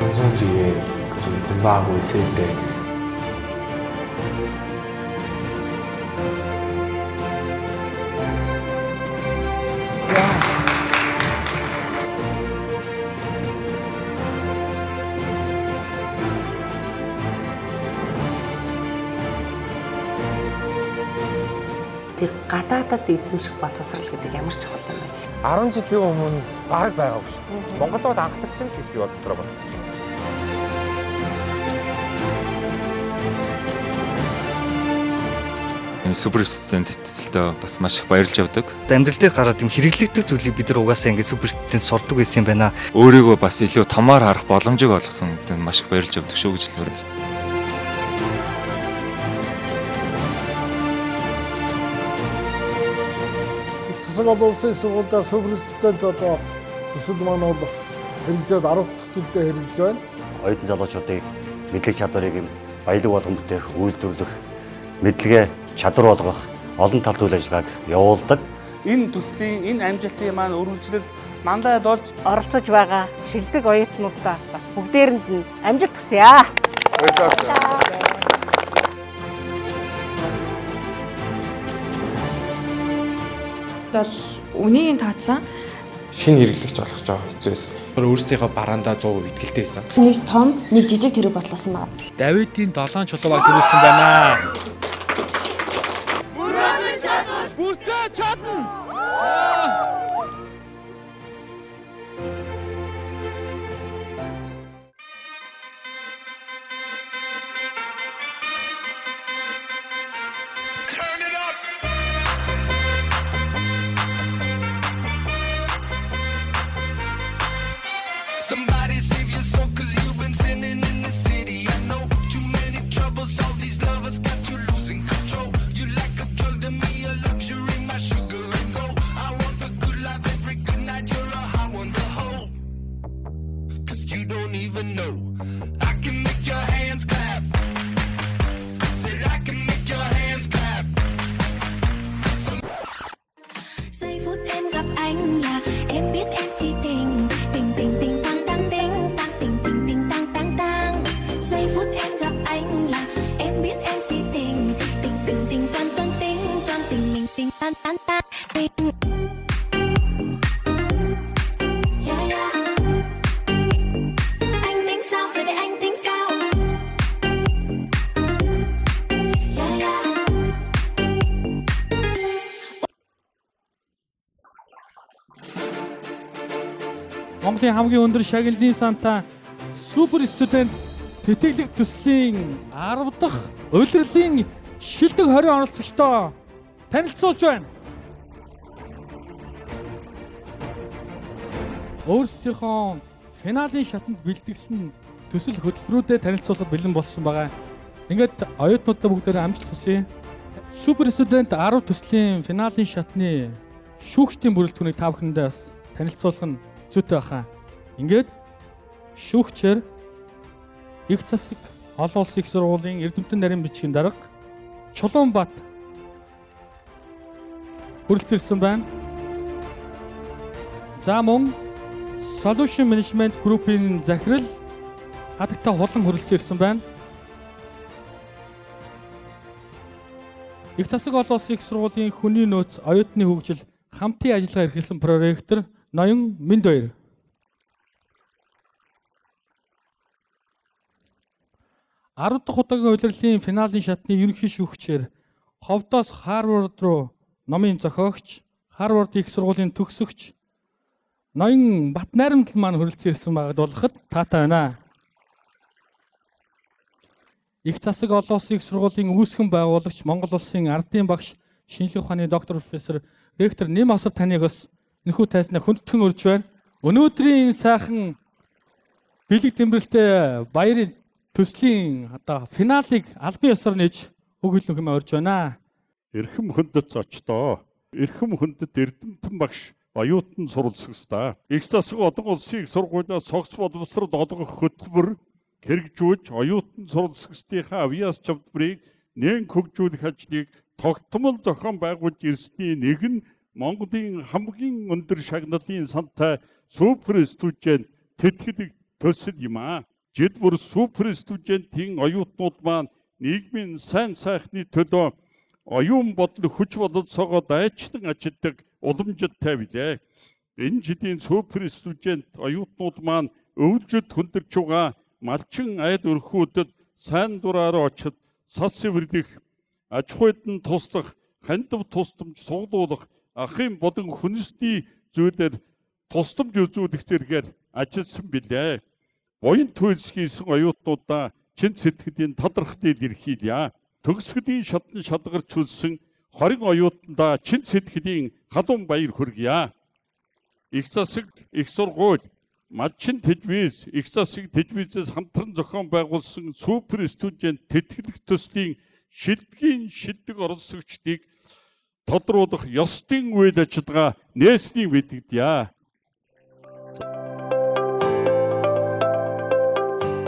방송직에 좀 봉사하고 있을 때 Тэр гадаадад эзэмших боловсрал гэдэг ямар чухал юм бэ? 10 жилийн өмнө бараг байгаагүй шүү дээ. Монгол бол анхдагч нь л гэж би дотроо бодсон шүү дээ. Super Student төсөлдөө бас маш их баярлж явдаг. Амьдрал дээр гараад юм хэрэглэгдэх зүйлийг бид нар угаасаа ингээд Super Student сурдаг байсан юм байна. Өөрийгөө бас илүү томоор харах боломжийг олгосон гэдэг маш их баярлж явдаг шүү гэж хэлмээр байна. Их засаг олон улсын сургуультай Super Student одоо төсөл маань бол хэрэгжээд 10 дахь жилдээ хэрэгжиж байна. Оюутан залуучуудыг мэдлэг чадварыг нь баялаг болгон бүтээх, үйлдвэрлэх, мэдлэгээ чадвар болгох олон талд үйл ажиллагааг явуулдаг. Энэ төслийн энэ амжилтын маань үргэлжлэл мандаа болж оролцож байгаа шилдэг оюутнуудаа бас бүгдээрэнд нь амжилт хүсье аа. Бол үнийг тооцсон шинэ хэрэглэгч олох жоох хэцүү байсан. Өөрсдийнхөө бараандаа 100% итгэлтэй байсан. Нэг том, нэг жижиг тэрэг бодлоосон байна. Давидын 7 чулууваг төрүүлсэн байна. Бүтээ чадна. Turn it up. Somebody save your soul, 'cause you've been sinning in the city. I know too many troubles, all these lovers got you losing control. You like a drug to me, a luxury, my sugar and gold. I want the good life every good night. You're a hot one to hold. 'Cause you don't even know. I can make your hands clap. Said I can make your hands clap. Giây phút em gặp anh là em biết em si tình, tình tình tình tăng tăng tình tăng tình tình tình tăng tăng tăng. Giây phút em gặp anh là em biết em si tình, tình tình tình toan toan tính toan tình mình tình tan tan tan tình. Yeah, yeah. Anh tính sao rồi để anh tính sao? Yeah, yeah. Монголын хамгийн өндөр шагналын санта Super Student тэтгэлэг төслийн 10 дахь улирлын шилдэг 20 оролцогчдоо танилцуулж байна. Өөрсдийнхөө финалийн шатанд бэлтгэсэн төсөл хөтөлбөрүүдэд танилцуулахад бэлэн болсон байгаа. Ингээд оюутнуудаа бүгдээрээ амжилт хүсье. Super Student 10 төслийн финалийн шатны шүүгчдийн бүрэлдэхүүнийг та бүхэндээ бас танилцуулах нь зүйтэй баха. Ингээд шүүгчээр их засаг олон улсын их сургуулийн эрдэмтэн нарийн бичгийн дарга Чулуунбат хүрэлцэн ирсэн байна. За мөн Solution Management Group-ийн захирал Хадагтай Хулан хүрэлцэн ирсэн байна. Их засаг олон улсын их сургуулийн хүний нөөц, оюутны хөгжил, хамтын ажиллагаа эрхэлсэн проректор Ноён Мэндбаяр. 10 дахь удаагийн улирлын финалийн шатны ерөнхий шүүгчээр Ховдоос Харвард руу номын зохиогч, Харвард их сургуулийн төгсөгч Ноён Батнайрамдал маань хүрэлцэн ирсэн байгаад болоход таатай байна. Их засаг олон улсын их сургуулийн үүсгэн байгуулагч, Монгол улсын ардын багш, шинжлэх ухааны доктор профессор, ректор Нэм Осор таныг бас энэхүү тайзнаа хүндэтгэн урьж байна. Өнөөдрийн энэ сайхан бэлэг тэмдэглэлтэй баярын төслийн одоо финалыг албан ёсоор нээж үг хэлнэ хэмээн урьж байна. Эрхэм хүндэт зочдоо, эрхэм хүндэт эрдэмтэн багш, оюутан суралцагчдаа. Их засаг олон улсын их сургуулиас согс боловсрол олгох хөтөлбөр хэрэгжүүлж оюутан суралцагчдынхаа авиас чадварыг нээн хөгжүүлэх ажлыг тогтмол зохион байгуулж ирсний нэг нь Монголын хамгийн өндөр шагналын сантай Super Student тэтгэлэг төсөл юм аа. Жил бүр супер студентийн оюутнууд маань нийгмийн сайн сайхны төлөө оюун бодол хүч бололцоогоо дайчлан ажилладаг уламжилтай билээ. Энэ жилийн супер студент оюутнууд маань өвлжөд хүндэрч байгаа малчин айл өрхүүдэд сайн дураараа очид сас сэвэрлэх, аж ахуйд нь туслах, хандив тусламж сугалуулах, ахын болон хүнсний зүйлээр тусламж үзүүлэх зэрэгээр ажилласан билээ. Буян төлс хийсэн оюутнуудаа чин сэтгэлийн талархлыг илэрхийлье. Төгсгөлийн шатан шалгарч үлсэн 20 оюутандаа чин сэтгэлийн халуун баяр хүргье. Их засаг, их сургууль, малчин телевиз, их засаг телевизээс хамтран зохион байгуулсан супер студент тэтгэлэг төслийн шилдгийн шилдэг оролцогчдыг тодруулах ёсдын үйл ажиллагаа нээснийг мэдэгдье.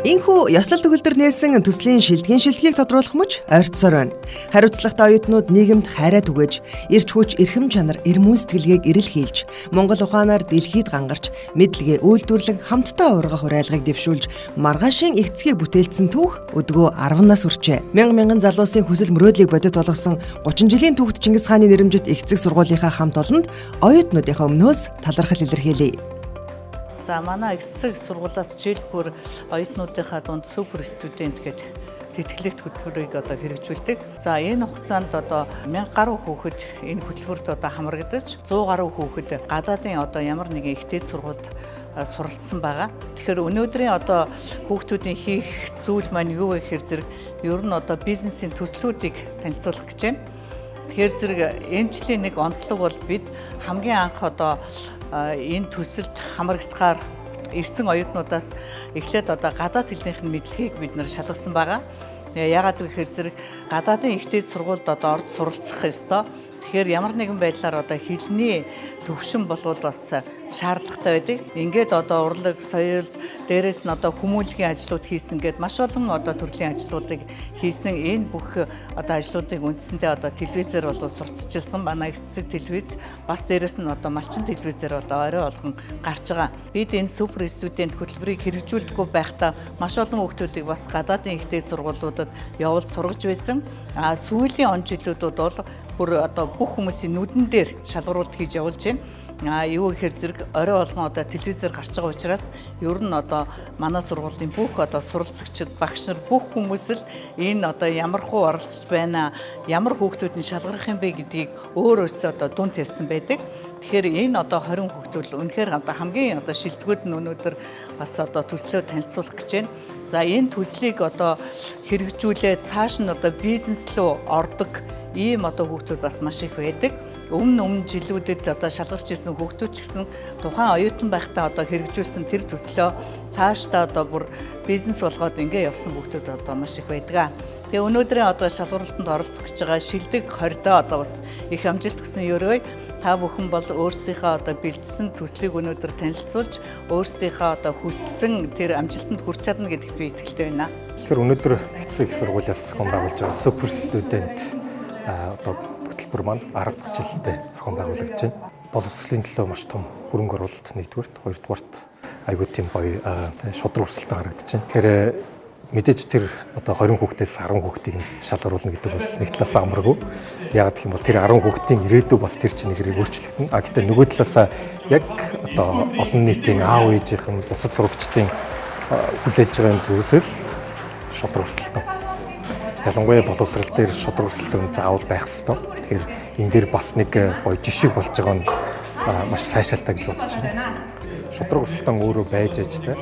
Энэхүү ёслол төгөлдөр нээсэн төслийн шилдгийн шилдгийг тодруулах мөч ойртсоор байна. Хариуцлагатай оюутнууд нийгэмд хайраа түгээж, эрч хүч, эрхэм чанар, эрмэн сэтгэлгээг эрэл хийлж, Монгол ухаанаар дэлхийд гангарч, мэдлэгээ үйлдвэрлэн хамтдаа ургах уриалгыг дэвшүүлж, маргаашийн эгцгийг бүтээлцсэн түүх өдгөө 10 нас хүрчээ. Мянга мянган залуусын хүсэл мөрөөдлийг бодит болгосон 30 жилийн түүхт Чингис хааны нэрэмжит их эцэг сургуулийнхаа хамт олонд оюутнуудынхаа өмнөөс талархал илэрхийлье. За манай эцэг сургуулиас жил бүр оюутнуудынхаа дунд супер студент гэдэг тэтгэлэгт хөтөлбөрийг одоо хэрэгжүүлдэг. За энэ хугацаанд одоо 1000 гаруй хүүхэд энэ хөтөлбөрт одоо хамрагдаж 100 гаруй хүүхэд гадаадын одоо ямар нэгэн их дээд сургуульд суралцсан байгаа. Тэгэхээр өнөөдрийн одоо хүүхдүүдийн хийх зүйл маань юу вэ гэхээр зэрэг ер нь одоо бизнесийн төслүүдийг танилцуулах гэж байна. Тэгэхээр зэрэг энэ жилийн нэг онцлог бол бид хамгийн анх одоо энэ төсөлд хамрагдахаар ирсэн оюутнуудаас эхлээд одоо гадаад хэлнийх нь мэдлэгийг бид нар шалгасан байгаа. Яагаад гэхээр зэрэг гадаадын их дээд сургуульд одоо орж суралцах ёстой. Тэгэхээр ямар нэгэн байдлаар одоо хэлний төвшин болвол бас шаардлагатай байдаг. Ингээд одоо урлаг, соёл, дээрээс нь одоо хүмүүнлэгийн ажлууд хийсэн гээд маш олон одоо төрлийн ажлуудыг хийсэн. Энэ бүх одоо ажлуудыг үндсэндээ одоо телевизээр бол сурталчилсан. Манай эцэг телевиз бас дээрээс нь одоо малчин телевизээр одоо орой болгон гарч байгаа. Бид энэ супер студент хөтөлбөрийг хэрэгжүүлдэггүй байхдаа маш олон хүүхдүүдийг бас гадаадын их дээд сургуулиудад явуулж сургаж байсан. А сүүлийн он жилүүдэд бол бүр одоо бүх хүмүүсийн нүдэн дээр шалгаруулалт хийж явуулж байна. А юу гэхээр зэрэг орой болгон одоо телевизээр гарч байгаа учраас ер нь одоо манай сургуулийн бүх одоо суралцагчид, багш нар бүх хүмүүс л энэ одоо ямар хуу оролцож байна, ямар хүүхдүүд нь шалгарах юм бэ гэдгийг өөр өөрсдөө одоо дүн тавьсан байдаг. Тэгэхээр энэ одоо 20 хүүхд бол үнэхээр одоо хамгийн одоо шилдэгүүд нь өнөөдөр бас одоо төслөө танилцуулах гэж байна. За энэ төслийг одоо хэрэгжүүлээ цааш нь одоо бизнес рүү ордог ийм одоо хүүхдүүд бас маш их байдаг. Өмнө жилүүдэд одоо шалгарч ирсэн хүүхдүүд ч гэсэн тухайн оюутан байхдаа одоо хэрэгжүүлсэн тэр төслөө цаашдаа одоо бүр бизнес болгоод ингээ явсан хүүхдүүд одоо маш их байдаг. Тэгээ өнөөдрийн одоо шалгуултанд оролцох гэж байгаа шилдэг 20-доо одоо бас их амжилт хүсэн ерөөе. Та бүхэн бол өөрсдийнхөө одоо бэлдсэн төслийг өнөөдөр танилцуулж өөрсдийнхөө одоо хүссэн тэр амжилтанд хүрч чадна гэдэгт би итгэлтэй байна. Тэгэхээр өнөөдөр их эцэг их сургуулиас зохион байгуулж байгаа супер студент одоо хөтөлбөр маань 10 дахь жилдээ зохион байгуулагдаж байна. Боловсролын төлөө маш том хөрөнгө оруулалт нэгдүгээрт, хоёрдугаарт айгүй тийм гоё шудраг өрсөлдөөн харагдаж байна. Тэгэхээр мэдээж тэр одоо 20 хүүхдээс 10 хүүхдийг нь шалгаруулна гэдэг бол нэг талаас амаргүй. Яагаад гэх юм бол тэр 10 хүүхдийн ирээдүй бас тэр чинь нэгрийг өөрчлөгдөнө. А гэтээ нөгөө талаас яг одоо олон нийтийн аав ээжийнхэн бусад сурагчдын хүлээж байгаа юм зүйлс л шудраг өрсөлдөөн. Ялангуяа боловсрол дээр шудраг өрсөлдөөн заавал байх ёстой. Тэгэхээр энэ дээр бас нэг гоё жишг болж байгаа нь маш сайшаалтай гэж бодож байна. Шудраг өрсөлдөөн өөрөө байж аж та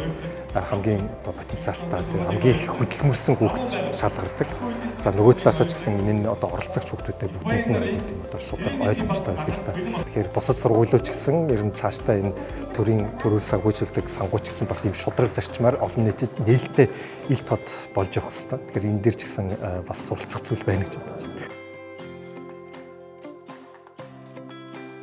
хамгийн потенциалтай хамгийн их хөдөлмөрсөн хүүхд шалгардаг. За нөгөө талаасаа ч гэсэн энэ нь одоо оролцогч хүүхдүүдэд бүгдэнд нь айгүй тийм одоо шудраг ойлгомжтой байдаг л та. Тэгэхээр бусад сургуулиуд ч гэсэн ер нь цаашдаа энэ төрийн төрөөс санхүүжилдэг сонгууч гэсэн бас ийм шудраг зарчмаар олон нийтэд нээлттэй ил тод болж явах хэвээр. Тэгэхээр энэ дээр ч гэсэн бас суралцах зүйл байна гэж бодож байна.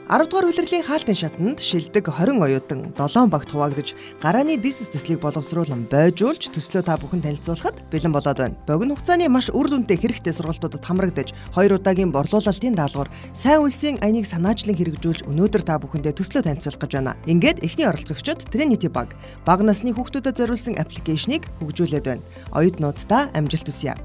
10 дугаар улирлын хаалтын шатанд шилдэг 20 оюутан 7 багт хуваагдаж гарааны бизнес төслийг боловсруулан бойжуулж төслөө та бүхэн танилцуулахад бэлэн болоод байна. Богино хугацааны маш үр дүнтэй хэрэгтэй сургалтуудад хамрагдаж хоёр удаагийн борлуулалтын даалгавар сайн үлсийн аяныг санаачлан хэрэгжүүлж өнөөдөр та бүхэндээ төслөө танилцуулах гэж байна. Ингээд эхний оролцогчид Trinity баг бага насны хүүхдүүдэд зориулсан application-ыг хөгжүүлээд байна. Оюутнууддаа амжилт хүсье.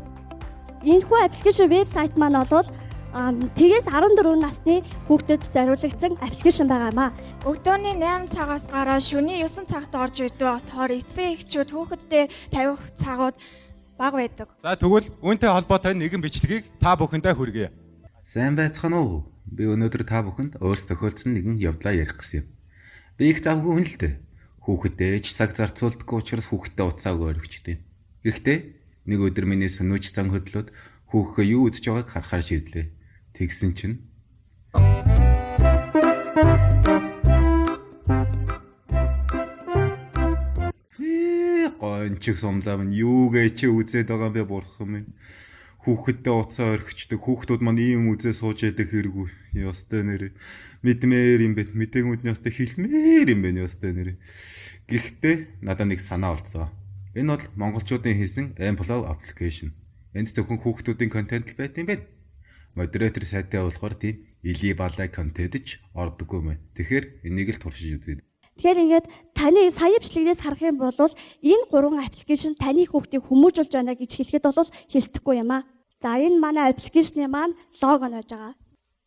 Энэхүү application вебсайт маань бол тэгээс 14 насны хүүхдэд зориулагдсан application байгаа юм аа. Өдөөний 8 цагаас гараа шөнийн 9 цагт орж ирдэг болохоор эцэг эхчүүд хүүхэдтэй тавих цагууд бага байдаг. За, тэгвэл үүнтэй холбоотой нэгэн бичлэгийг та бүхэндээ хүргье. Сайн байцгаана уу? Би өнөөдөр та бүхэнд өөрт тохиолдсон нэгэн явдлаа ярих гэсэн юм. Би их завгүй хүн л дээ. Хүүхэдтэй ч цаг зарцуулдаггүй учраас хүүхэдтэй утсаагүй орхичдээ. Гэхдээ нэг өдөр миний сөнөөч зан хөдлөөд хүүхээ юу үзэж байгааг харахаар шийдлээ. Тэгсэн чинь гончих сумлаа минь юу гээ чи үзээд байгаа юм бэ, бурхан минь. Хүүхэдтэй утсаа орхичдаг. Хүүхдүүд маань ийм үзээ сууж яадаг хэрэггүй. Ёстой нэрээ. Мэдмээр юм бэ. Мэдээгүүд нь ёстой хэлмээр юм байна ёстой нэрээ. Гэхдээ надад нэг санаа олцоо. Энэ бол монголчуудын хийсэн Amplov application. Энд зөвхөн хүүхдүүдийн контент л байт юм байна. Модератор сайтай болохоор тийм или балай контент ч ордоггүй юм байна. Тэгэхээр энийг л туршиж үзье. Тэгэхээр ингээд таны сая бичлэгнээс харах юм бол энэ гурван application таны хүүхдийг хүмүүжүүлж байна гэж хэлэхэд бол хэлтэхгүй юм аа. За, энэ манай application-ы маань лого нь байж байгаа.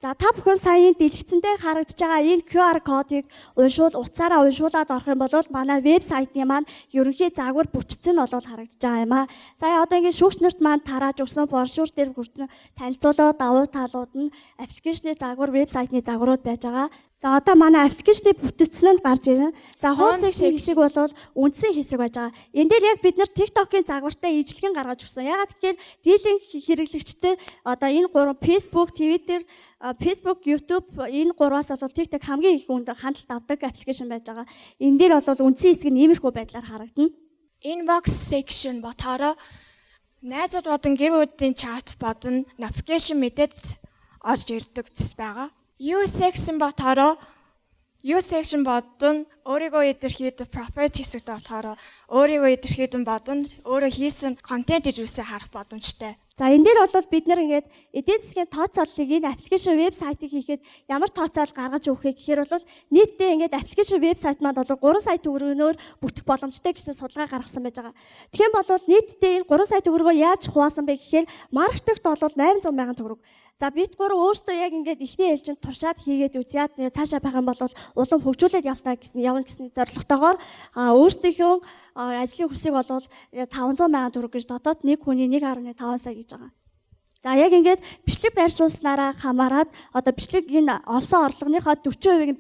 За, та бүхэн сая энэ дэлгэцэн дээр харагдаж байгаа энэ QR кодыг уншуул утсаараа уншуулад орох юм бол манай вебсайтны маань ерөнхий загвар бүтцэн нь бол харагдаж байгаа юм аа. Сая одоо ингээд шүүгч нарт маань тарааж өгсөн брошюр дээр хүртэн танилцуулаад давуу талууд нь application-ы загвар, вебсайтны загварууд байж байгаа. За, одоо манай application-ы бүтцэн нь гарч ирнэ. За, home section хэсэг бол үндсэн хэсэг байж байгаа. Энэ дээр яг бид нар TikTok-ын загвартай ижлэгэн гаргаж өгсөн. Яагаад гэхээр дийлэнх хэрэглэгчтэй одоо энэ гурван Facebook, Twitter, Facebook, YouTube энэ гурваас бол TikTok хамгийн их үнд хандлт авдаг application байж байгаа. Энэ дээр бол үндсэн хэсэг нь иймэрхүү байдлаар харагдана. Inbox section болохоор найзууд болон гэр бүлийн чат болон notification мэдээд орж ирдэг зүс байгаа. You section болохоор You section болон өөрийгөө илэрхийлэх profile хэсэгт болохоор өөрийгөө илэрхийлэн болон өөрөө хийсэн контент зүйлсээ харах боломжтой. За, энэ дээр бол бид нар ингээд эдийн засгийн тооцооллыг энэ application вебсайтыг хийхэд ямар тооцоол гаргаж өгөх вэ гэхээр бол нийтдээ ингээд application вебсайт маань бол 3 сая төгрөгнөөр бүтэх боломжтой гэсэн судалгаа гаргасан байж байгаа. Тэгэх юм бол нийтдээ энэ 3 сая төгрөгөөр яаж хуваасан бэ гэхээр маркетингт бол 800 мянган төгрөг. За, бид гурав өөрсдөө яг ингээд эхний ээлжинд туршаад хийгээд үзье. Цаашаа байх юм бол улам хөгжүүлээд явсаа гэсэн явна гэсэн зорилготойгоор өөрсдийнхөө ажлын хөрсийг бол 500 мянган төгрөг гэж дотоод нэг хүний 1.5 сая гэж байгаа. За, яг ингээд бичлэг байршуулснараа хамаарат одоо бичлэг энэ олсон орлогынхоо 40%-ийг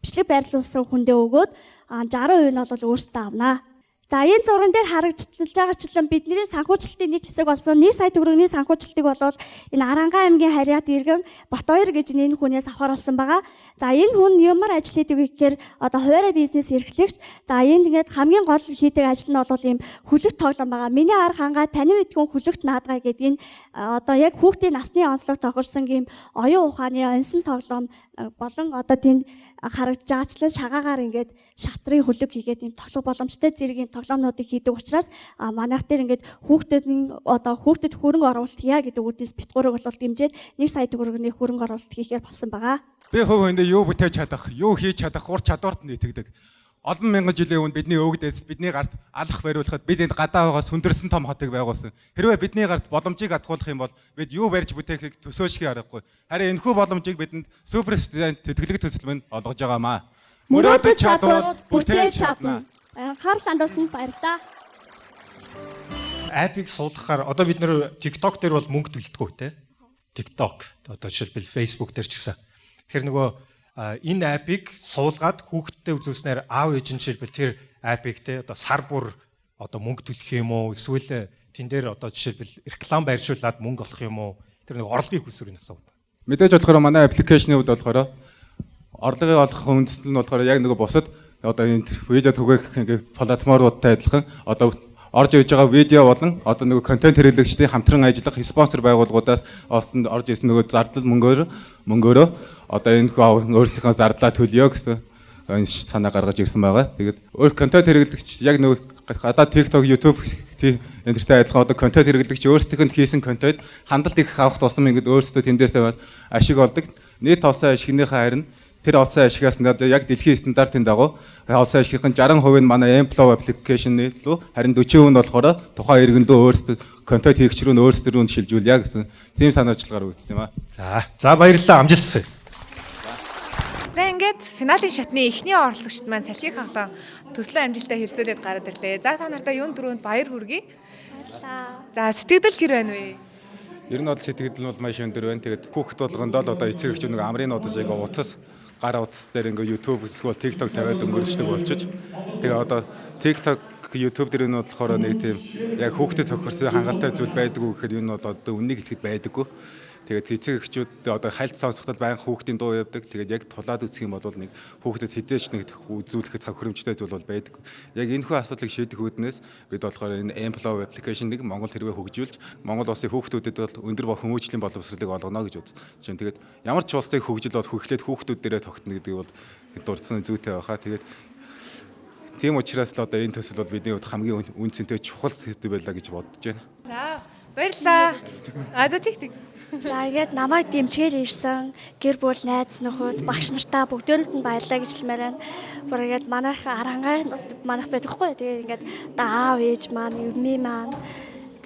бичлэг байрлуулсан хүндээ өгөөд 60% нь бол өөрсдөө авнаа. За, энэ зурган дээр харагдаж байгаачлан бидний санхүүжилтийн нэг хэсэг болсон 1 сая төгрөгийн санхүүжилтийг бол энэ Аранга аймгийн Харьяат иргэн Батбаяр гэж энэ хүнээс авахар болсон байгаа. За, энэ хүн ямар ажил хийдэг вэ гэхээр одоо хуваарь бизнес эрхлэгч. За, энд ингээд хамгийн гол хийдэг ажил нь бол ийм хүлэгт тоглоом байгаа. Миний ар хангаа танин мэдгүн хүлэгт наадгаа гэдэг энэ одоо яг хүүхдийн насны онцлог тохирсон ийм оюун ухааны онсон тоглоом болон одоо тэнд харагдаж байгаачлан шагаагаар ингээд шатрын хүлэг хийгээд ийм тоглох боломжтой зэрэг ийм тоглоомнуудыг хийдэг учраас манайх дээр ингээд хүүхдүүдийн одоо хүүхдэд хөрөнгө оруулалт хийя гэдэг үүднээс бид гурыг бол дэмжиж 1 сая төгрөгийн хөрөнгө оруулалт хийхээр болсон байгаа. Би хувь хүндээ юу бүтээж чадах, юу хийж чадах ур чадварт нь итгэдэг. Олон мянган жилийн өмнө бидний өвөг дээдс бидний гарт алах бариулахад бид энд гадаа байгаа сүндэрсэн том хотыг байгуулсан. Хэрвээ бидний гарт боломжийг адгуулах юм бол бид юу барьж бүтээхийг төсөөлшгүй аргагүй. Харин энэхүү боломжийг бидэнд супер студент тэтгэлэг төсөл минь олгож байгаамаа. Мөрөөдөж чадвал бүтээж чадна. Анхаарал хандуулсанд баярлалаа. App-ыг суулгахаар одоо бид нэр TikTok дээр бол мөнгө төлдөггүй те. TikTok, одоо жишээлбэл Facebook дээр ч гэсэн. Тэгэхээр нөгөө энэ app-ыг суулгаад хүүхдтэй үзүүлснээр аав ээж нь жишээлбэл тэр app-ыг те одоо сар бүр одоо мөнгө төлөх юм уу, эсвэл тэн дээр одоо жишээлбэл реклам байршуулад мөнгө олох юм уу, тэр нэг орлогын хүсвэрийг асуудаг. Мэдээж болохоор манай application-ы хувьд болохоор орлогыг олох үндэслэл нь болохоор яг нөгөө бусад одоо энэ видео түгээх ингээд платформудтай адилхан одоо орж ирж байгаа видео болон одоо нөгөө контент хэрэглэгчдийн хамтран ажиллах спонсор байгууллагуудаас олсон орж ирсэн нөгөө зардал мөнгөөрөө Одоо энэ хүү өөрсдийнхөө зардлаа төлөё гэсэн энэ санаа гаргаж ирсэн байгаа. Тэгээд өөр контент хэрэглэгч яг нөгөө гадаад TikTok, YouTube энтертэй адилхан одоо контент хэрэглэгч өөрсдийнх нь хийсэн контент хандалт их авах тусам ингээд өөрсдөө тэндээсээ бол ашиг олдог. Нийт олсон ашигныхаа харин тэр олсон ашигаас нь яг дэлхийн стандартын дагуу олсон ашигын 60% нь манай Emplow application рүү, харин 40% нь болохоор тухайн иргэн рүү, өөрсдөө контент хийгч рүү, өөрсдөө рүү шилжүүлье гэсэн тийм санаачлалгаар үүссэн юм аа. За, баярлалаа, амжилт хүсье. За, ингээд финалийн шатны эхний оролцогчд маань салхийг хаглан төслөө амжилттай хэлцүүлээд гараад ирлээ. За, та нартай юун түрүүнд баяр хүргэе. Баярлалаа. За, сэтгэгдэл хэр байна вэ? Ер нь бол сэтгэгдэл нь бол маш өндөр байна. Тэгээд хүүхэд болгондоо л одоо эцэг эхч нэг амрын удаж ингээ утас, гар утас дээр ингээ YouTube эсвэл TikTok тавиад өнгөрчдөг болчих. Тэгээ одоо TikTok, YouTube дээр нь болохоор нэг тийм яг хүүхдэд тохирсон хангалттай зүйл байдаггүй гэхээр энэ бол одоо үннийг хэлэхэд байдаггүй. Тэгээд эцэг эхчүүд одоо хальт сонсохдоо байнга хүүхдийн дуу явдаг. Тэгээд яг тулаад үзэх юм бол нэг хүүхдэд хэзээ ч нэг үзүүлэхэд тохиромжтой зүйл бол байдаг. Яг энэ хүү асуудлыг шийдэх үүднээс бид болохоор энэ Emplow application нэг Монгол хэрвээ хөгжүүлж, Монгол улсын хүүхдүүдэд бол өндөр хүмүүжлийн боловсролыг олгоно гэж бодож байна. Тэгээд ямар ч улсын хөгжил бол эхлээд хүүхдүүд дээрээ тогтно гэдэг бол дурдсан зүйтэй байхаа. Тэгээд тийм учраас л одоо энэ төсөл бол бидний хувьд хамгийн үнэ цэнтэй чухал сэдэв байлаа гэж бодож байна. За, баярлалаа. А, за, тэг тэг. За, ингээд намайг дэмжихээр ирсэн гэр бүл, найз нөхөд, багш нартаа бүгдээрэнд нь баярлалаа гэж хэлмээр байна. Бүр ингээд манайх арангаа манайх байдаг хгүй. Тэгээ ингээд аав ээж маань, эми маань,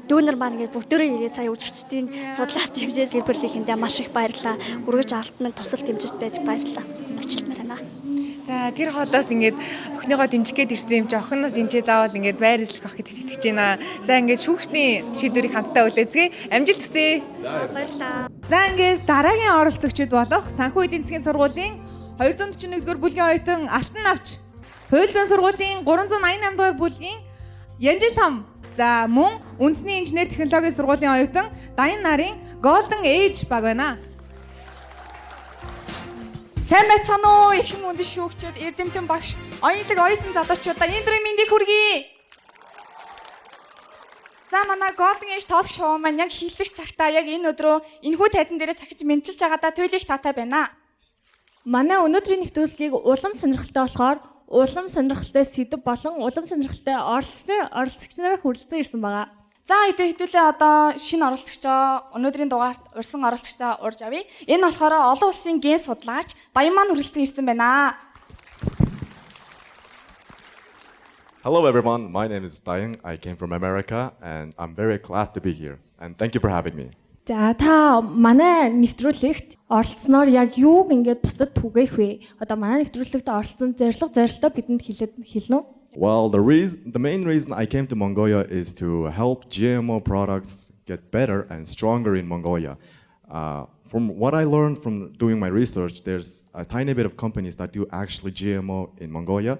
дүүнер маань ингээд бүгдээрээ ирээд сая үзэгчдийн судлаас дэмжиж, гэр бүлийнхэндээ маш их баярлалаа. Үргэлж албан минь тусал дэмжиж байдаг, баярлалаа. Ажилтмаар байна. За, тэр хоолоос ингээд охиныгоо дэмжих гээд ирсэн юм чи охиноос энэ ч заавал ингээд байр эзлэх байх гэдэгт итгэж байна. За, ингээд шүүгчний шийдвэрийг хамтдаа хүлээцгээе. Амжилт хүсье. Баярлалаа. За, ингээд дараагийн оролцогчид болох Санхүү эдийн засгийн сургуулийн 241 дугаар бүлгийн оюутан Алтан Навч, Хууль зүйн сургуулийн 388 дугаар бүлгийн Янжил хам. За, мөн үндэсний инженер технологийн сургуулийн оюутан Даян нарын Golden Age баг байна. Сайн байцгаана уу, эрхэм хүндэт шүүгчид, эрдэмтэн багш, оюунлаг оюутан залуучуудаа энэ өдрийн мэндийг хүргэе. За, манай Golden Age talk show маань яг эхлэх цагтаа яг энэ өдрөө энэхүү тайзан дээрээ сахиж мэндчилж байгаадаа туйлын их таатай байна. Манай өнөөдрийн нэвтрүүлгийг улам сонирхолтой болохоор улам сонирхолтой сэдэв болон улам сонирхолтой оролцогч нараар хүрэлцэн ирсэн байгаа. За, хэдүүлээ одоо шинэ оролцогчоо, өнөөдрийн дугаарт урьсан оролцогчоо урьж авъя. Энэ болохоор олон улсын ген судлаач Баян маань хүрэлцэн ирсэн байна. Hello everyone, my name is Dayang. I came from America and I'm very glad to be here. And thank you for having me. За, та манай нэвтрүүлэгт оролцсноор яг юуг ингээд бусдад түгээх вэ? Одоо манай нэвтрүүлэгт оролцсон зорилго зорилтоо бидэнд хэлээд хэлнэ үү? Well, the main reason I came to Mongolia is to help GMO products get better and stronger in Mongolia. From what I learned from doing my research, there's a tiny bit of companies that do actually GMO in Mongolia.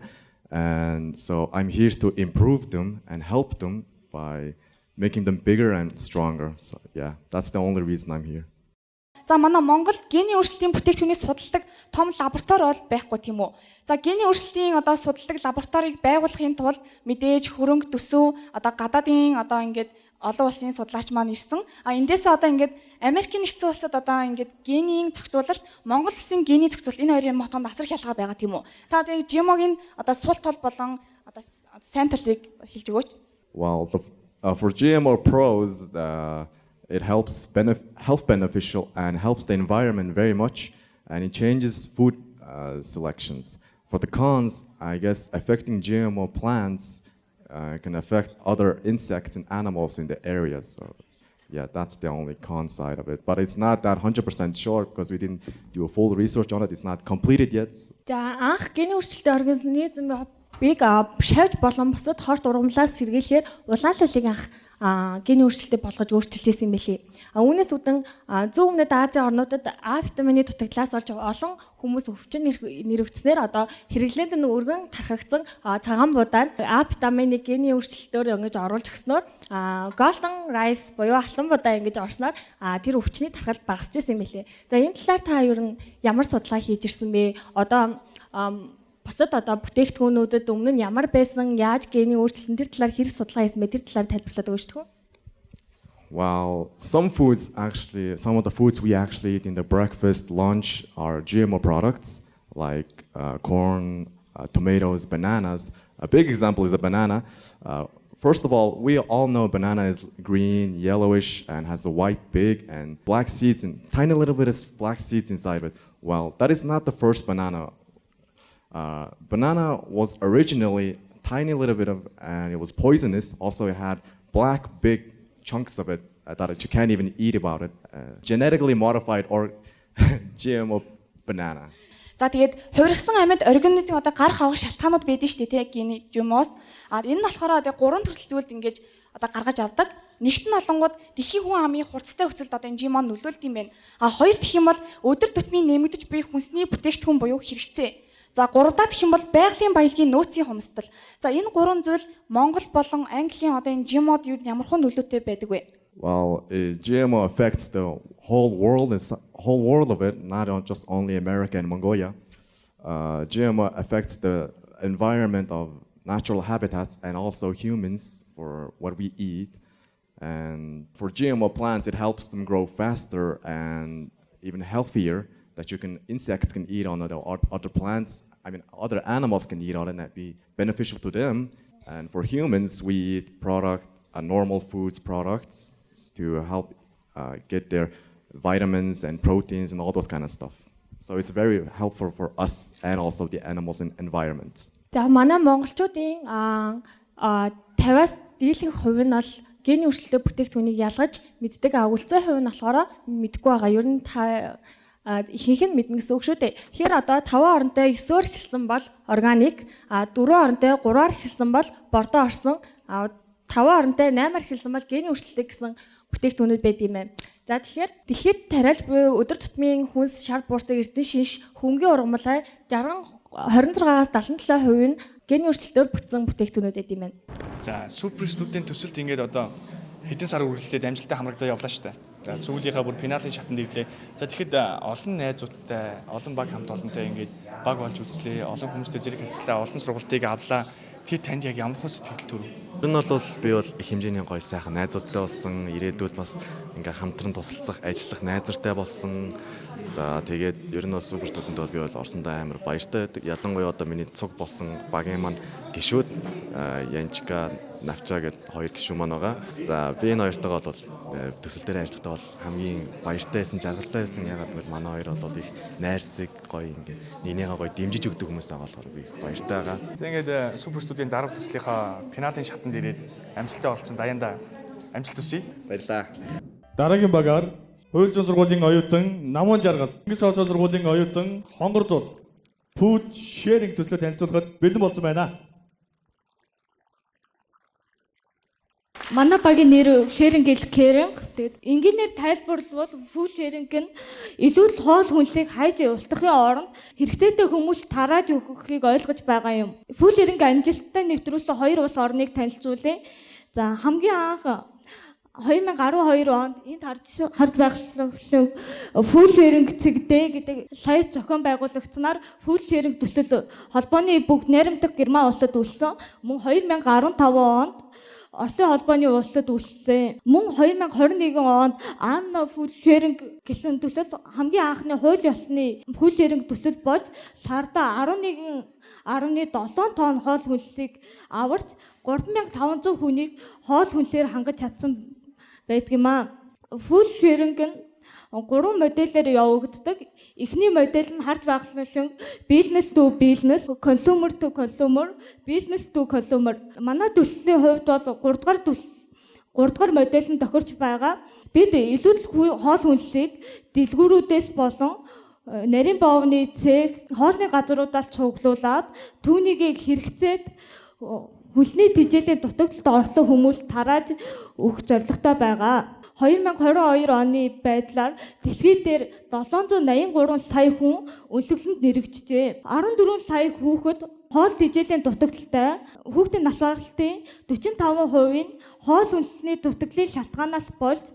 And so I'm here to improve them and help them by making them bigger and stronger. So yeah, that's the only reason I'm here. За, манай Монголд гений өөрчлөлтийн бүтээгдэхүүнийг судалдаг том лаборатори бол байхгүй, тийм үү? За, гений өөрчлөлтийн одоо судалдаг лабораторийг байгуулахын тулд мэдээж хөрөнгө төсөв, одоо гадаадын одоо ингээд олон улсын судлаач маань ирсэн. А эндээсээ одоо ингээд Америкийн нэгдсэн улсад одоо ингээд генийн зохицуулалт, Монгол улсын гений зохицуулалт, энэ хоёрын мотонд асар их ялгаа байгаа, тийм үү? Та одоо GMO-гийн одоо сул тал болон одоо сайн талыг хэлж өгөөч. Well, for GMO pros, it helps health beneficial and helps the environment very much, and it changes food selections. For the cons, I guess affecting GMO plants can affect other insects and animals in the area. So, yeah, that's the only con side of it. But it's not that 100% sure because we didn't do a full research on it. It's not completed yet. За, анх гений өөрчлөлттэй организмыг шавж болон бусад хорт ургамлаас сэргийлэхээр улаан лулийг анх гений өөрчлөлтөд болгож өөрчилж ирсэн юм билий. А үүнээс үүдэн зүүн өмнөд Азийн орнуудад А витамины дутагдлаас олж олон хүмүүс өвчин нэрвэгдснээр одоо хэрэглээнд нь өргөн тархагдсан цагаан будаа А витамины гений өөрчлөлтөөр ингэж оруулж өгснөөр, golden rice буюу алтан будаа ингэж орсноор тэр өвчний тархал багасч ирсэн юм билий. За, энэ талаар та ер нь ямар судалгаа хийж ирсэн бэ? Одоо бусад одоо бүтээгдэхүүнүүдэд өмнө нь ямар байсан, яаж гений өөрчлөлтөн, тэр талаар хэрэг судалгаа хийсэн бэ? Тэр талаар тайлбарлаад өгөөч тгүү. Well, some foods actually, some of the foods we actually eat in the breakfast, lunch are GMO products like corn, tomatoes, bananas. A big example is a banana. First of all, we all know banana is green, yellowish, and has a white big and black seeds and tiny little bit of black seeds inside of it. Well, that is not the first banana. Banana was originally tiny little bit of, and it was poisonous. Also, it had black big chunks of it that you can't even eat about it. Genetically modified or GMO banana. За, тэгээд хувирсан амьд организмын одоо гарах авах шалтгаанууд байдаг шүү дээ, тий, гений GMO-с. А энэ нь болохоор одоо гурван төрөл зүйлд ингэж одоо гаргаж авдаг. Нэгт нь олонгууд дэлхийн хүн амын хурцтай өсөлд одоо энэ GMO нөлөөлдөг юм байна. А хоёр дахь юм бол өдөр тутмын нэмэгдэж буй хүнсний бүтээгдэхүүн буюу хэрэгцээ. За, гурав дахь юм бол байгалийн баялагын нөөцийн хумсдал. За, энэ гурван зүйл Монгол болон Английн одоо энэ GMO-д юу ямар хөө нөлөөтэй байдаг вэ? Well, GMO affects the whole world, and whole world of it, not just only America and Mongolia. GMO affects the environment of natural habitats and also humans for what we eat. And for GMO plants, it helps them grow faster and even healthier. That you can insects can eat on other plants. I mean, other animals can eat on it and that be beneficial to them. And for humans, we eat normal foods products to help get their vitamins and proteins and all those kind of stuff. So it's very helpful for us and also the animals and environment. За, манай монголчуудын 50-аас дийлэнх хувь нь бол гений өөрчлөлттэй бүтээгдэхүүнийг ялгаж мэддэг, а үлдсэн хувь нь болохоор мэдэхгүй байгаа. Ер нь та ихэнх нь мэднэ гэсэн үг шүү дээ. Тэгэхээр одоо 5 оронтой 9-өөр эхэлсэн бол органик, а 4 оронтой 3-аар эхэлсэн бол бордоо орсон, а 5 оронтой 8-аар эхэлсэн бол гений өөрчлөлттэй гэсэн бүтээгдэхүүнүүд байдаг юм байна. За, тэгэхээр дэлхийд тариалж буй өдөр тутмын хүнс, шар буурцаг, эрдэнэ шинж, хөнгөн ургамлаа 60 26-аас 77% нь гений өөрчлөлтөөр бүтсэн бүтээгдэхүүнүүд байдаг юм байна. За, super student төсөлд ингээд одоо хэдэн сар үргэлжлээд амжилттай хамрагдаа явлаа шүү дээ. За, сүүлийнхаа бүр финалийн шатанд ирлээ. За, тэгэхэд олон найзуудтай, олон баг хамт олонтой ингээд баг болж үзлээ, олон хүмүүстэй зэрэг харьцлаа, олон сургалтыг авлаа. Тэгэхээр танд яг ямар хөө сэтгэл төрөв? Ер нь бол би бол их хэмжээний гоё сайхан найзуудтай болсон, ирээдүйд бас ингээ хамтран тусалцах, ажиллах найзартай болсон. За, тэгээд ер нь бол super student бол би бол орсондоо амар баяртай байдаг. Ялангуяа одоо миний цуг болсон багийн маань гишүүд Янчка, Навча гэдэг хоёр гишүүн маань байгаа. За, би энэ хоёртойгоо бол төсөл дээр ажиллахдаа бол хамгийн баяртай байсан, жаргалтай байсан. Яагаад гэвэл манай хоёр бол их найрсаг, гоё, ингээ нэгнийгээ гоё дэмжиж өгдөг хүмүүс байгаа болохоор би их баяртай байгаа. За, ингээд super student 10 төслийнхаа финалийн шатанд ирээд амжилттай оролцсон Даяндаа амжилт хүсье. Баярлалаа. Дараагийн багаар Хууль зүйн сургуулийн оюутан Намун Жаргал, Чингис хоосон сургуулийн оюутан Хонгор Зул Food Sharing төслөө танилцуулахад бэлэн болсон байна. Манай багийн нэр Sharing is Caring. Тэгээд энгийнээр тайлбарлавал food sharing нь илүү л хоол хүнсийг хайж устгахын оронд хэрэгцээтэй хүмүүст тарааж өгөхийг ойлгож байгаа юм. Food sharing амжилттай нэвтрүүлсэн хоёр улс орныг танилцуулъя. За, хамгийн анх 2012 онд энд харж байгаа Food Sharing цэг D гэдэг сайт зохион байгуулагдсанаар Food Sharing төсөл холбооны бүгд найрамдах Герман улсад үүссэн. Мөн 2015 онд Оросын холбооны улсад үүссэн. Мөн 2021 онд Anna Food Sharing гэсэн төсөл хамгийн анхны хууль ёсны Food Sharing төсөл болж сарда 11.7 тонн хоол хүнсийг аварч 3500 хүнийг хоол хүнсээр хангаж чадсан байдаг юм аа. Food Sharing нь гурван модельээр явагддаг. Эхний модель нь харж байгуулсан business to business, consumer to consumer, business to consumer. Манай төслийн хувьд бол 3 дугаар модель нь тохирч байгаа. Бид илүү л хоол хүнсийг дэлгүүрүүдээс болон нарийн боовны цех, хоолны газруудаас цуглуулад түүнийг хэрэгцээд хүлний тэжээлийн дутагдалд орсон хүмүүст тарааж өгөх зорилготой байгаа. 2022 оны байдлаар дэлхий дээр 783 сая хүн өлөглөнд нэрэгджээ. 14 сая хүүхэд хоол тэжээлийн дутагдалтай, хүүхдийн нас баралтын 45% нь хоол хүнсний дутагдлын шалтгаанаас болж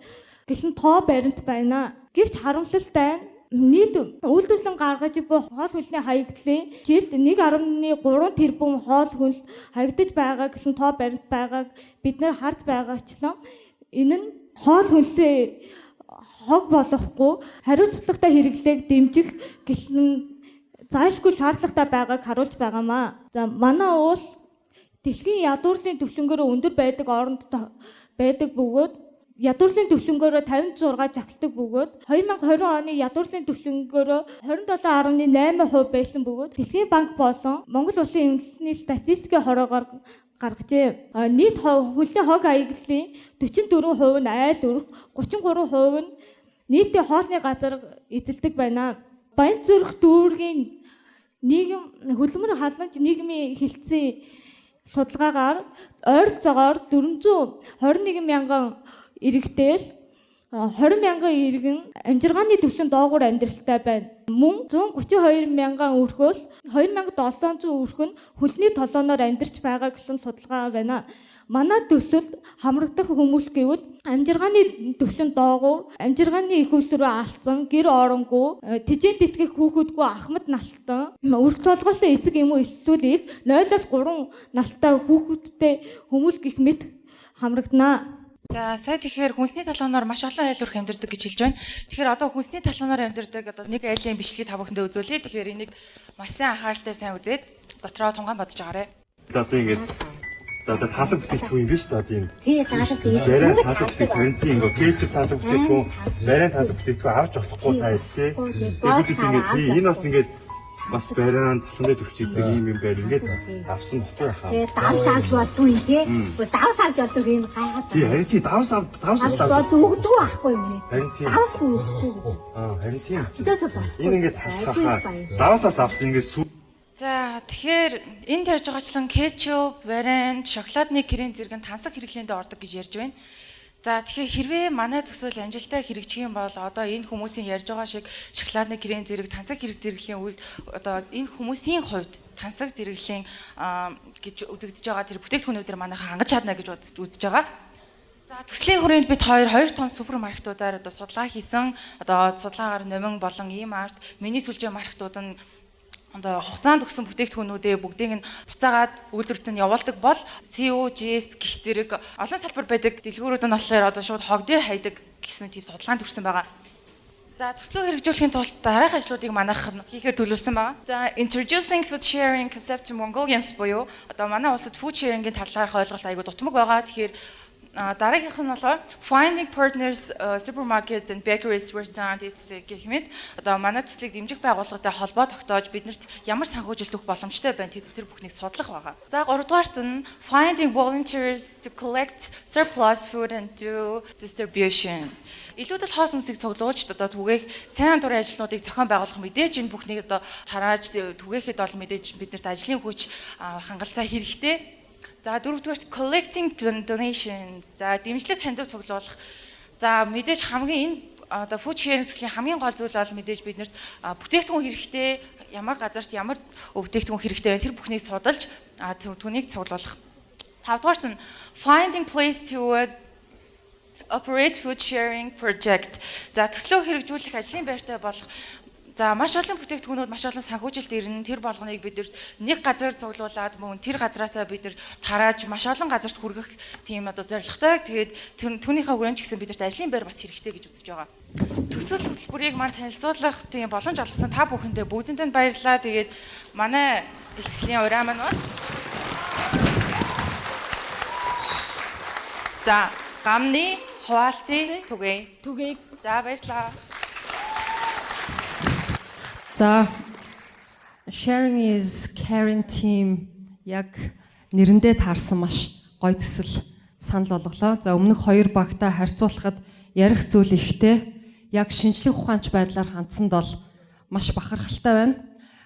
гэсэн тоо баримт байна. Гэвч харамсалтай нь нийт үйлдвэрлэн гаргаж буй хоол хүнсний хаягдлын жилд 1.3 тэрбум хоол хүнс хаягдаж байгаа гэсэн тоо баримт байгааг бид нар харж байгаачлан энэ нь Хоол хүнсээ хог болохгүй хариуцлагатай хэрэглээг дэмжих гэсэн зайлшгүй шаардлагатай байгааг харуулж байгаамаа. За, манай улс дэлхийн ядуурлын төвлөнгөөрөө өндөр байдаг оронд байдаг бөгөөд ядуурлын төвлөнгөөрөө 56 жагсдаг бөгөөд 2020 оны ядуурлын төвлөнгөөрөө 27.8% байсан бөгөөд Дэлхийн банк болон Монгол Улсын үндэсний статистикийн хороогоор гаргажээ. Нийт хөлний хог аяглалын 44% нь айл өрх, 33% нь нийтийн хоолны газар эзэлдэг байна. Баян зүрх дүүргийн нийгэм хөдөлмөр халамж нийгмийн хэлтсийн судалгаагаар ойролцоогоор 421 мянган иргэдээс 20 мянган иргэн амжиргааны түвшин доогуур амьдралтай байна. Мөн 132 мянган өрхөөс 2700 өрх нь хөлний толооноор амьдарч байгаа гэсэн судалгаа байна. Манай төсөлд хамрагдах хүмүүс гэвэл амжиргааны түвшин доогуур, амжиргааны их усрөө алдсан, гэр оронгүй, тэжээн тэтгэх хүүхэдгүй ахмад настан, өрх толгоос эцэг юм уу эсвэл их 0-3 настай хүүхэдтэй хүмүүс гэх мэт хамрагдана. За, сая тэгэхээр хүнсний талуунаар маш олон айл өрх амьдардаг гэж хэлж байна. Тэгэхээр одоо хүнсний талуунаар амьдардаг одоо нэг айлын бичлэгийг та бүхэндээ үзүүлье. Тэгэхээр энийг маш сайн анхааралтай сайн үзээд дотроо тунгаан бодож байгаарай. Одоо ингээд одоо тасаг бүтээгдэхүүн юм биш үү одоо энэ. Тий, тасаг тэгээд барайн тасаг бүтээгдэхүүн, тийм, ингээд кетчуп тасаг бүтээгдэхүүн, барайн тасаг бүтээгдэхүүн авч болохгүй та тий. Тэгээд бид ингээд тий энэ бас ингээд бас барайн талан дээр төвчийдэг юм юм байна. Ингээд авсан бохгүй яхаа. Тэгээд давс авч болдгүй юм тий. Давс авч болдог юм гайхаад. Тий, харин тий давс ав давс авч болдог өгдөг байхгүй юм. Харин тий. Давсгүй өгдөг. Аа, харин тий. Өдөөсөө болохгүй. Энэ ингээд хасахаа. Давсаас авсан ингээд сүү. За, тэгэхээр энд ярьж байгаачлан кетчуп, варен, шоколадны крем зэрэг нь тансаг хэрэглээнд ордог гэж ярьж байна. За, тэгэхээр хэрвээ манай төсөл амжилттай хэрэгжих юм бол одоо энэ хүмүүсийн ярьж байгаа шиг шоколадны крем зэрэг тансаг хэрэг зэрэглэлийн үйл одоо энэ хүмүүсийн хувьд тансаг зэрэглэлийн гэж үзэгдэж байгаа тэр бүтээгдэхүүнүүдээр манайхан хангаж чадна гэж үзэж байгаа. За, төслийн хүрээнд бид хоёр том супермаркетуудаар одоо судалгаа хийсэн. Одоо судалгаагаар Номин болон E-Mart, миний сүлжээ маркетууд нь одоо хугацаанд өгсөн бүтээгдэхүүнүүдээ бүгдийг нь буцаагаад үйлдвэрт нь явуулдаг бол COGS гэх зэрэг олон салбар байдаг дэлгүүрүүд нь болохоор одоо шууд хог дээр хайдаг гэсэн тийм судалгаанд хүрсэн байгаа. За, төслөө хэрэгжүүлэхийн тулд дараах ажлуудыг манайх хийхээр төлөвлөсөн байгаа. За, introducing food sharing concept to Mongolians буюу одоо манай улсад food sharing-ийн талаарх ойлголт айгүй дутмаг байгаа. Тэгэхээр дараагийнх нь болохоор finding partners, supermarkets and bakeries, restaurants etc гэх мэт одоо манай төслийг дэмжих байгууллагатай холбоо тогтоож биднэрт ямар санхүүжилт өгөх боломжтой байна тэр бүхнийг судлах байгаа. За, гуравдугаарт нь finding volunteers to collect surplus food and do distribution. Илүүдэл хоол хүнсийг цуглуулж одоо түгээх сайн дурын ажилтнуудыг зохион байгуулах, мэдээж энэ бүхнийг одоо тарааж түгээхэд бол мэдээж биднэрт ажлын хүч, хангалцаа хэрэгтэй. За, дөрөвдүгээрт collecting donations. За, дэмжлэг хандив цуглуулах. За, мэдээж хамгийн энэ одоо food sharing төслийн хамгийн гол зүйл бол мэдээж биднэрт бүтээгдэхүүн хэрэгтэй, ямар газарт ямар бүтээгдэхүүн хэрэгтэй вэ? Тэр бүхнийг судалж түүнийг цуглуулах. Тавдугаарт нь finding place to operate food sharing project. За, төслөө хэрэгжүүлэх ажлын байртай болох. За, маш олон бүтээгдэхүүнүүд, маш олон санхүүжилт ирнэ. Тэр болгоныг бид нэг газар цуглуулад мөн тэр газраасаа бид нар тарааж маш олон газарт хүргэх тийм одоо зорилготой. Тэгээд түүнийхээ хүрээнд ч гэсэн бидэрт ажлын байр бас хэрэгтэй гэж үзэж байгаа. Төсөл хөтөлбөрийг маань танилцуулах тийм боломж олгосон та бүхэндээ бүгдэнд нь баярлалаа. Тэгээд манай илтгэлийн ураа маань бол за гамны хуваалцъя түгэе. Түгэе. За, баярлалаа. За, sharing is caring team яг нэрэндээ таарсан маш гоё төсөл санал болголоо. За, өмнөх хоёр багтаа харьцуулахад ярих зүйл ихтэй. Яг шинжлэх ухаанч байдлаар хандсанд бол маш бахархалтай байна.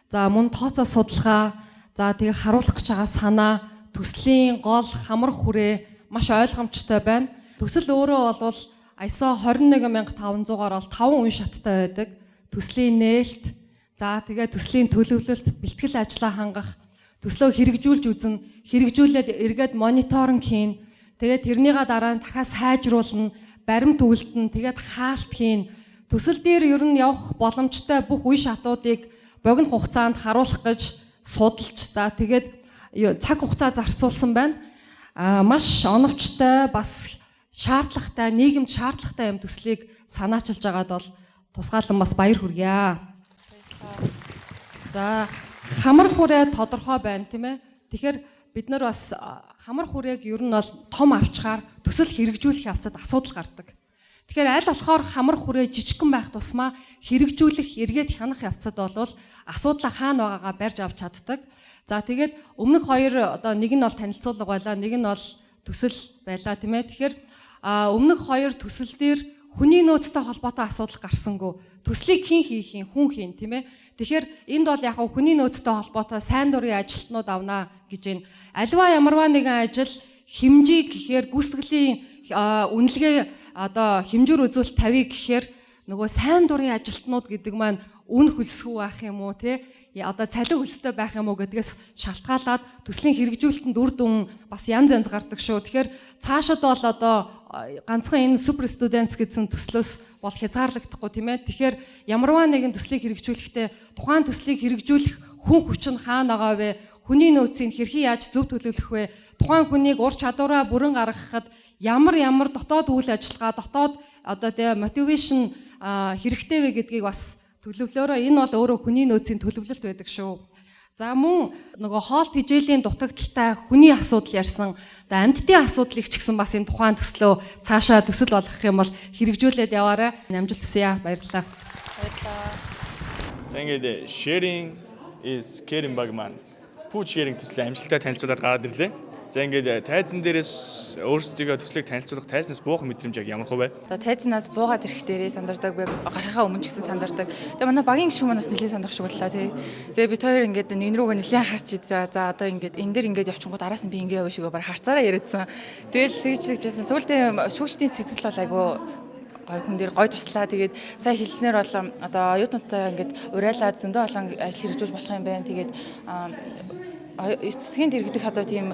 За, мөн тооцоо судалгаа, за тэгээ харуулах гэж байгаа санаа, төслийн гол хамар хүрээ маш ойлгомжтой байна. Төсөл өөрөө бол ISO 21500-аар бол 5 үн шаттай байдаг. Төслийн нээлт, за тэгээ төслийн төлөвлөлт, бэлтгэл ажлаа хангах, төслөө хэрэгжүүлж үзнэ, хэрэгжүүлээд эргээд мониторинг хийн. Тэгээд тэрнийга дараа нь дахиад сайжруулна, баримт үлдэнэ, тэгээд хаалт хийн. Төсөл дээр ер нь явах боломжтой бүх үе шатуудыг богино хугацаанд харуулах гэж судалж, за тэгээд цаг хугацаа зарцуулсан байна. А маш оновчтой, бас шаардлагатай, нийгэмд шаардлагатай юм төслийг санаачилж байгаад бол тусгаалan бас баяр хүргье. За, хамар хүрээ тодорхой байна, тийм ээ. Тэгэхээр бид нар бас хамар хүрээг ер нь бол том авчгаар төсөл хэрэгжүүлэх явцад асуудал гардаг. Тэгэхээр аль болохоор хамар хүрээ жижигхэн байх тусмаа хэрэгжүүлэх, эргээд хянах явцад бол асуудлаа хаана байгаагаа барьж авч чаддаг. За, тэгээд өмнөх хоёр одоо нэг нь бол танилцуулга байлаа, нэг нь бол төсөл байлаа, тийм ээ. Тэгэхээр өмнөх хоёр төсөл дээр хүний нөөцтэй холбоотой асуудал гарсангүй. Төслийг хэн хийх юм, хүн хийн, тийм ээ. Тэгэхээр энд бол яг хүний нөөцтэй холбоотой сайн дурын ажилтнууд авнаа гэж байна. Аливаа ямарваа нэгэн ажил хэмжээ гэхээр гүйцэтгэлийн үнэлгээ одоо хэмжүүр үзүүлэлт тавья гэхээр нөгөө сайн дурын ажилтнууд гэдэг маань үн хөлсгүй байх юм уу, те, одоо цалин хөлстэй байх юм уу гэдгээс шалтгаалаад төслийн хэрэгжүүлэлтэнд үр дүн бас янз янз гардаг шүү. Тэгэхээр цаашид бол одоо ганцхан энэ Super Students гэсэн төслөөс бол хязгаарлагдахгүй, тийм ээ. Тэгэхээр ямарваа нэгэн төслийг хэрэгжүүлэхдээ тухайн төслийг хэрэгжүүлэх хүн хүч нь хаана байгаа вэ? Хүний нөөцийг хэрхэн яаж зөв төлөвлөх вэ? Тухайн хүнийг ур чадвараа бүрэн гаргахад ямар ямар дотоод үйл ажиллагаа, дотоод одоо тэгээ motivation хэрэгтэй вэ гэдгийг бас төлөвлөөрөө. Энэ бол өөрөө хүний нөөцийн төлөвлөлт байдаг шүү. За, мөн нөгөө хоол тэжээлийн дутагдaltaй хүний асуудал ярьсан. Одоо амьтдын асуудлыг ч гэсэн бас энэ тухайн төслөө цаашаа төсөл болгох юм бол хэрэгжүүлээд яваарай. Амжилт хүсье. Баярлалаа. Баярлалаа. За, ингээд sharing is caring баг маань food sharing төслөө амжилттай танилцуулаад гараад ирлээ. За, ингээд тайзан дээрээс өөрсдийгөө төслийг танилцуулах тайзнаас буух мэдрэмж яг ямар хөө вэ? Одоо тайзнаас буугаад ирэх дээрээ сандардаг, би гарахаа өмнө ч гэсэн сандардаг. Тэгээ манай багийн гишүүн маань бас нэлээд сандрах шиг боллоо, тий. Тэгээ бид хоёр ингээд нэг рүүгээ нэлээд харч, за за одоо ингээд энэ дээр ингээд явчихгууд араас нь би ингээд явна шигээ баг харцаараа яриадсан. Тэгэл тэгж тэгжсэн. Сүүлдээ шүүгчдийн сэтгэл бол айгүй гой хүн дээр гой туслаа. Тэгээд сая хэлснээр бол одоо оюутнуудтай ингээд уриалаад зөндөө олон ажил хэрэгжүүлж болох юм байна. Тэгээд эцсгийн дэргэдэх одоо тийм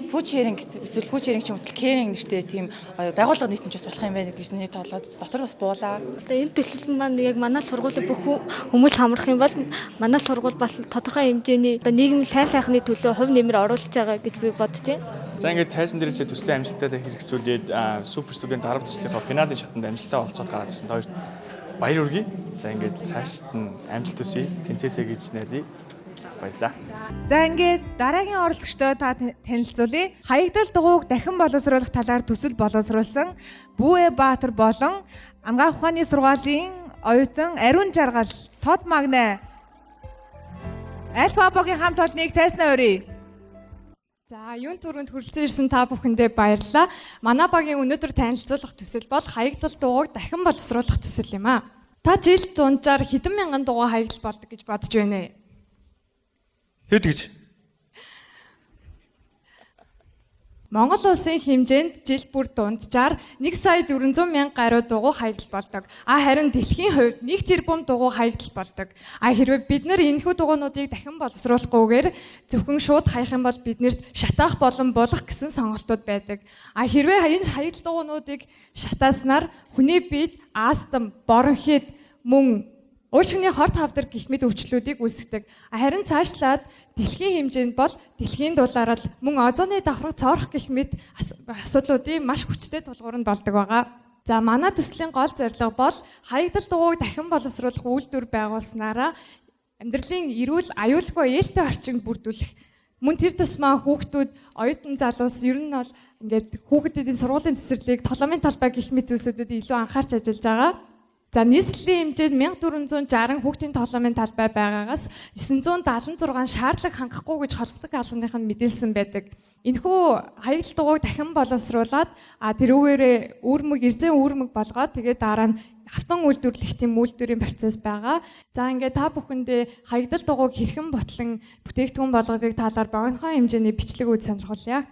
food sharing эсвэл food sharing ч юм эсвэл caring нэртэй тийм байгууллага нээсэн ч бас болох юм байна гэж миний тоолоод дотор бас буулаа. Одоо энэ төсөл маань яг манай сургуулийн бүх хүмүүс хамрах юм бол манай сургууль бас тодорхой хэмжээний одоо нийгмийн сайн сайхны төлөө хувь нэмэр оруулж байгаа гэж би бодож байна. За, ингээд тайзан дээрээсээ төслийн амжилттай хэрэгцүүлээд Super Student 10 төслийнхоо финалийн шатанд амжилттай оролцоод гараад ирсэн. Хоёрт баяр хүргэе. За, ингээд цаашд нь амжилт хүсье. Тэнцээсэй гэж найдаа. Баярлалаа. За, ингээд дараагийн оролцогчдоо та танилцуулъя. Хаягдал дугуйг дахин боловсруулах талаар төсөл боловсруулсан Бүүэ Баатар болон Анагаах ухааны сургуулийн оюутан Ариун Жаргал Сод Магнай. Альфа багийн хамт олныг тайзнаа урья. За, юун түрүүнд хүрэлцэн ирсэн та бүхэндээ баярлалаа. Манай багийн өнөөдөр танилцуулах төсөл бол хаягдал дугуйг дахин боловсруулах төсөл юм аа. Та жилд дунджаар хэдэн мянган дугуй хаягдал болдог гэж бодож байна вэ? Хэд гэж? Монгол улсын хэмжээнд жил бүр дунджаар 1 сая 400 мянга гаруй дугуй хаягдал болдог. А харин дэлхийн хувьд 1 тэрбум дугуй хаягдал болдог. А хэрвээ бид нар энэхүү дугуйнуудыг дахин боловсруулахгүйгээр зөвхөн шууд хаях юм бол биднэрт шатаах болон булах гэсэн сонголтууд байдаг. А хэрвээ энэ хаягдал дугуйнуудыг шатааснаар хүний биед астм, бронхит, мөн уушгины хорт хавдар гэх мэт өвчлөлүүдийг үүсгэдэг. Харин цаашлаад дэлхийн хэмжээнд бол дэлхийн дулаарал мөн озоны давхарга цоорох гэх мэт асуудлуудын маш хүчтэй тулгуур нь болдог байгаа. За, манай төслийн гол зорилго бол хаягдал дугуйг дахин боловсруулах үйлдвэр байгуулснараа амьдралын эрүүл, аюулгүй, ээлтэй орчин бүрдүүлэх. Мөн тэр тусмаа хүүхдүүд, оюутан залуус ер нь бол ингээд хүүхдүүдийн сургуулийн цэцэрлэг, тоглоомын талбай гэх мэт зүйлсүүдэд илүү анхаарч ажиллаж байгаа. За, нийслэлийн хэмжээнд 1460 хүүхдийн тоглоомын талбай байгаагаас 976 шаардлага хангахгүй гэж холбогдох албаных нь мэдээлсэн байдаг. Энэхүү хаягдал дугуйг дахин боловсруулад тэрүүгээрээ үүрмэг, эрзэн үүрмэг болгоод тэгээд дараа нь хавтан үйлдвэрлэх тийм үйлдвэрийн процесс байгаа. За, ингээд та бүхэндээ хаягдал дугуйг хэрхэн бутлан бүтээгдэхүүн болгодог талаар богинохон хэмжээний бичлэг үз сонирхолъё.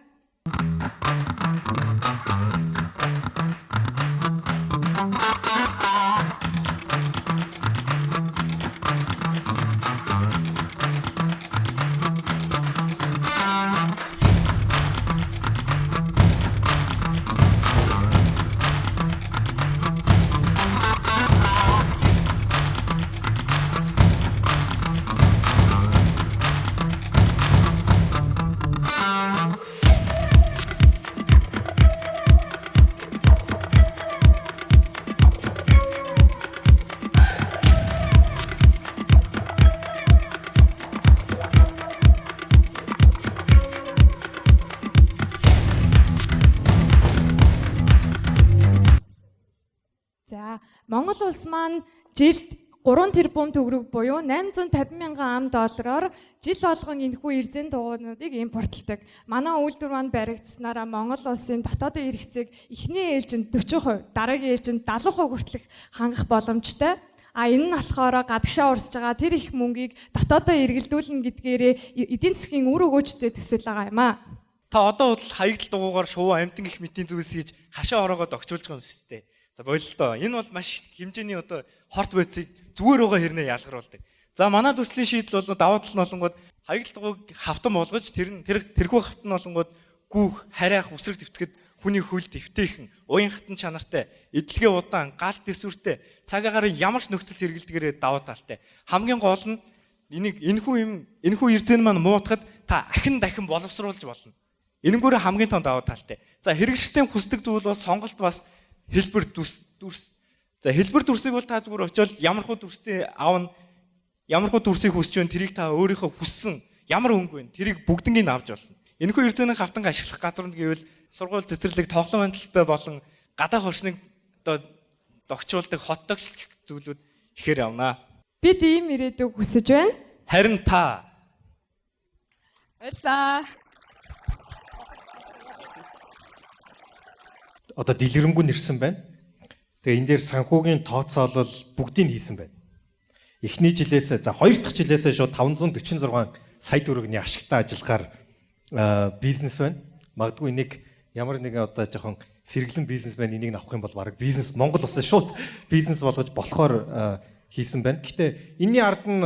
Монгол улс маань жилд 3 тэрбум төгрөг буюу 850 мянган ам доллараар жил болгон энэхүү эрзэн дугуйнуудыг импортлдог. Манай үйлдвэр маань баригдсанаараа Монгол улсын дотоодын хэрэгцээг эхний ээлжинд 40%, дараагийн ээлжинд 70% хүртэлх хангах боломжтой. А энэ нь болохоор гадагшаа урсж байгаа тэр их мөнгийг дотоодоо эргэлдүүлнэ гэдгээрээ эдийн засгийн үр өгөөжтэй төсөл байгаа юм аа. Та одоо бодол хаягдал дугуугаар шувуу амтан гих мэтийн зүйлс хийж хашаа ороогоо догчулж байгаа юм шүү дээ. За болилтоо. Энэ бол маш хэмжээний одоо хорт бодисыг зүгээр байгаа хэрнээ ялгаруулдаг. За манай төслийн шийдэл бол давуу тал нь болонгууд хаягдал дугуйг хавтан болгож тэр нь тэр тэрхүү хавтан болонгууд гүүх, харайх, үсрэг дэвцгэд хүний хөл дэвтээхэн, уян хатан чанартай, эдлэгээ удаан, гал дэсвэртэй, цаг агаарын ямар ч нөхцөлд хэрэглэдгээрээ давуу талтай. Хамгийн гол нь энийг энэхүү юм энэхүү эрзэн маань муутахад та ахин дахин боловсруулж болно. Энэнгүүрээ хамгийн том давуу талтай. За хэрэгсэлтийн хүсдэг зүйл бол сонголт бас хэлбэр дүрс. За хэлбэр дүрсийг бол та зүгээр очиод ямар хуу дүрстэй аавна, ямар хуу дүрсийг хүсэж байна тэрийг та өөрийнхөө хүссэн ямар өнгө вэ тэрийг бүгднийг авч болно. Энэхүү эрзэнийн хавтанг ашиглах газар нь гэвэл сургууль цэцэрлэг тоглоом талбай болон гадаах орчныг одоо догчуулдаг хот догчлох зүйлүүд ихээр явнаа. Бид ийм ирээдүйг хүсэж байна. Харин та Баярлалаа. Одоо дэлгэрэнгүй нэрсэн байна. Тэгээ энэ дээр санхүүгийн тооцоолол бүгдийг хийсэн байна. Эхний жилээс за хоёр дахь жилээсээ шууд 546 сая төгрөгийн ашигтай ажиллахаар бизнес байна. Магадгүй энийг ямар нэгэн одоо жоохон сэргэлэн бизнесмен энийг авах юм бол бараг бизнес Монгол улсад шууд бизнес болгож болохоор хийсэн байна. Гэхдээ энэний ард нь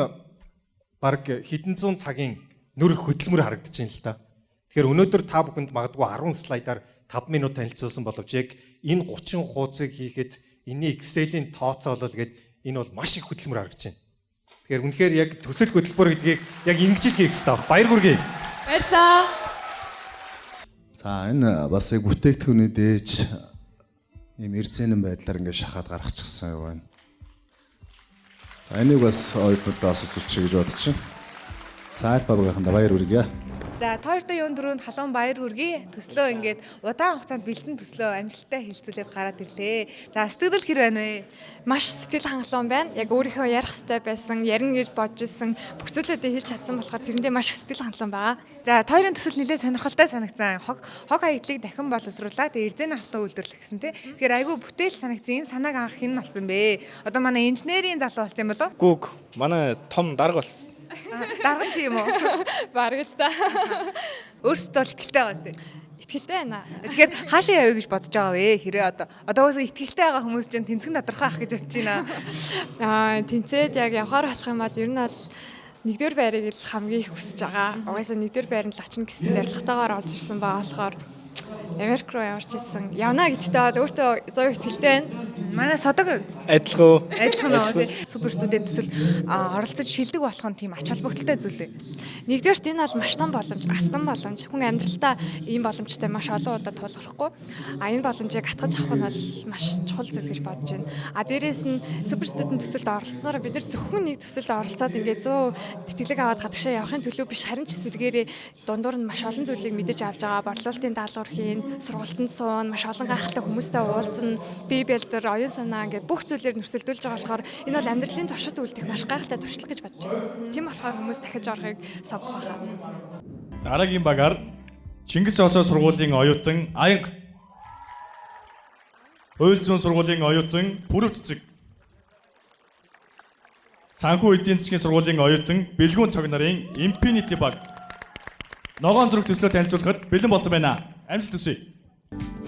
бараг хэдэн зуун цагийн нүр хөдөлмөр харагдаж байна л да. Тэгэхээр өнөөдөр та бүхэнд магадгүй 10 слайдаар 5 минут танилцуулсан боловч яг энэ 30 хуудсыг хийхэд энэний Excel-ийн тооцоолол гээд энэ бол маш их хөдөлмөр харагдаж байна. Тэгэхээр үнэхээр яг төсөл хөтөлбөр гэдгийг яг ингэж л хийх хэрэгтэй байна. Баяр хүргэе. Баярлалаа. За энэ бас яг бүтээгдэхүүний дээж ийм эрзэнэн байдлаар ингээд шахаад гаргачихсан юм байна. За энийг бас оюутнуудаас үзүүлчихье гэж бодож байна. За аль багийнхандаа баяр хүргье. За та хоёртой юун дөрөнд халуун баяр хүргэе. Төслөө ингээд удаан хугацаанд бэлдсэн төслөө амжилттай хэлцүүлээд гараад ирлээ. За сэтгэл хэр байна вэ? Маш сэтгэл хангалуун байна. Яг өөрийнхөө ярих хэрэгтэй байсан, ярина гэж бодож исэн бүх зүйлүүдээ хэлж чадсан болохоор тэрэндээ маш их сэтгэл хангалуун байгаа. За та хоёрын төсөл нэлээд сонирхолтой санагцсан. Хог хог хаягдлыг дахин боловсруулаад тэгээ эрзэн автаа үйлдвэрлэх гэсэн тий. Тэгэхээр айгүй бүтээл санагцсан. Энэ санааг анх хэн олсон бэ? Одоо манай инженерийн залуу болсон юм болов уу? Гүг манай том дарга болсон. Дарга чи юм уу? Бараг л та. Өөрсдөө л итгэлтэй байгаа сте. Итгэлтэй байна. Тэгэхээр хаашаа явъя гэж бодож байгаа вэ? Хэрвээ одоо угаасаа итгэлтэй байгаа хүмүүс чинь тэнцгэн тодорхой ах гэж бодож байна. Аа тэнцээд яг явхаар болох юм бол ер нь бол нэгдүгээр байрыг л хамгийн их хүсэж байгаа. Угаасаа нэгдүгээр байранд л очино гэсэн зорилготойгоор орж ирсэн байгаа болохоор Америк руу явж исэн. Явна гэдэгтээ бол өөртөө 100% итгэлтэй байна. Манай содог Адилхан уу? Адилхан уу тий. Супер студент төсөл оролцож шилдэг болох нь тийм ач холбогдолтой зүйл ээ. Нэгдүгээрт энэ бол маш том боломж, алтан боломж. Хүн амьдралдаа ийм боломжтой маш олон удаа тулгархгүй. А энэ боломжийг атгаж авах нь бол маш чухал зүйл гэж бодож байна. А дээрээс нь супер студент төсөлд оролцсоноор бид нар зөвхөн нэг төсөлд оролцоод ингээд 100 тэтгэлэг аваад гадагшаа явахын төлөө биш харин ч эсэргээрээ дундуур нь маш олон зүйлийг мэдэж авч байгаа. Борлуулалтын даалгавар хийн, сургалтанд суун, маш олон гайхалтай хүмүүстэй уулзна, бие бэлдэр, оюун санаа ингээд бүх зүйлээр нөхцөлдүүлж байгаа болохоор энэ бол амьдралын туршид үлдэх маш гайхалтай туршлага гэж бодож байна. Тийм болохоор хүмүүс дахиж орохыг сонгох байхаа. Дараагийн багаар Чингис олсоо сургуулийн оюутан Аянга. Хууль зүйн сургуулийн оюутан Пүрэв цэцэг. Санхүү эдийн засгийн сургуулийн оюутан Бэлгүүн цог нарын Infinity баг. Ногоон зүрх төслөө танилцуулахад бэлэн болсон байна. Амжилт хүсье.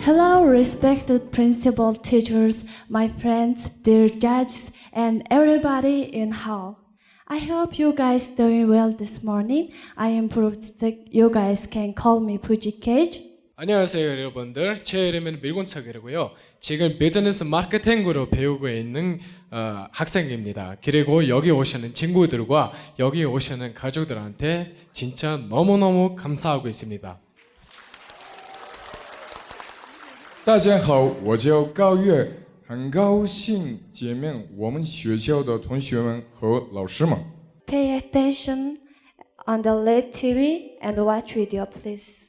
Hello, respected principal teachers, my friends, dear judges, and everybody in hall. I hope you guys doing well this morning. I am Puruvtsik. You guys can call me Puji Cage. 안녕하세요 여러분들. 제 이름은 밀곤척이고요. 지금 비즈니스 마케팅으로 배우고 있는 학생입니다. 그리고 여기 오시는 친구들과 여기 오시는 가족들한테 진짜 너무너무 감사하고 있습니다. 大家好，我叫高月，很高兴见面我们学校的同学们和老师们。 Pay attention on the LED TV and watch video, please.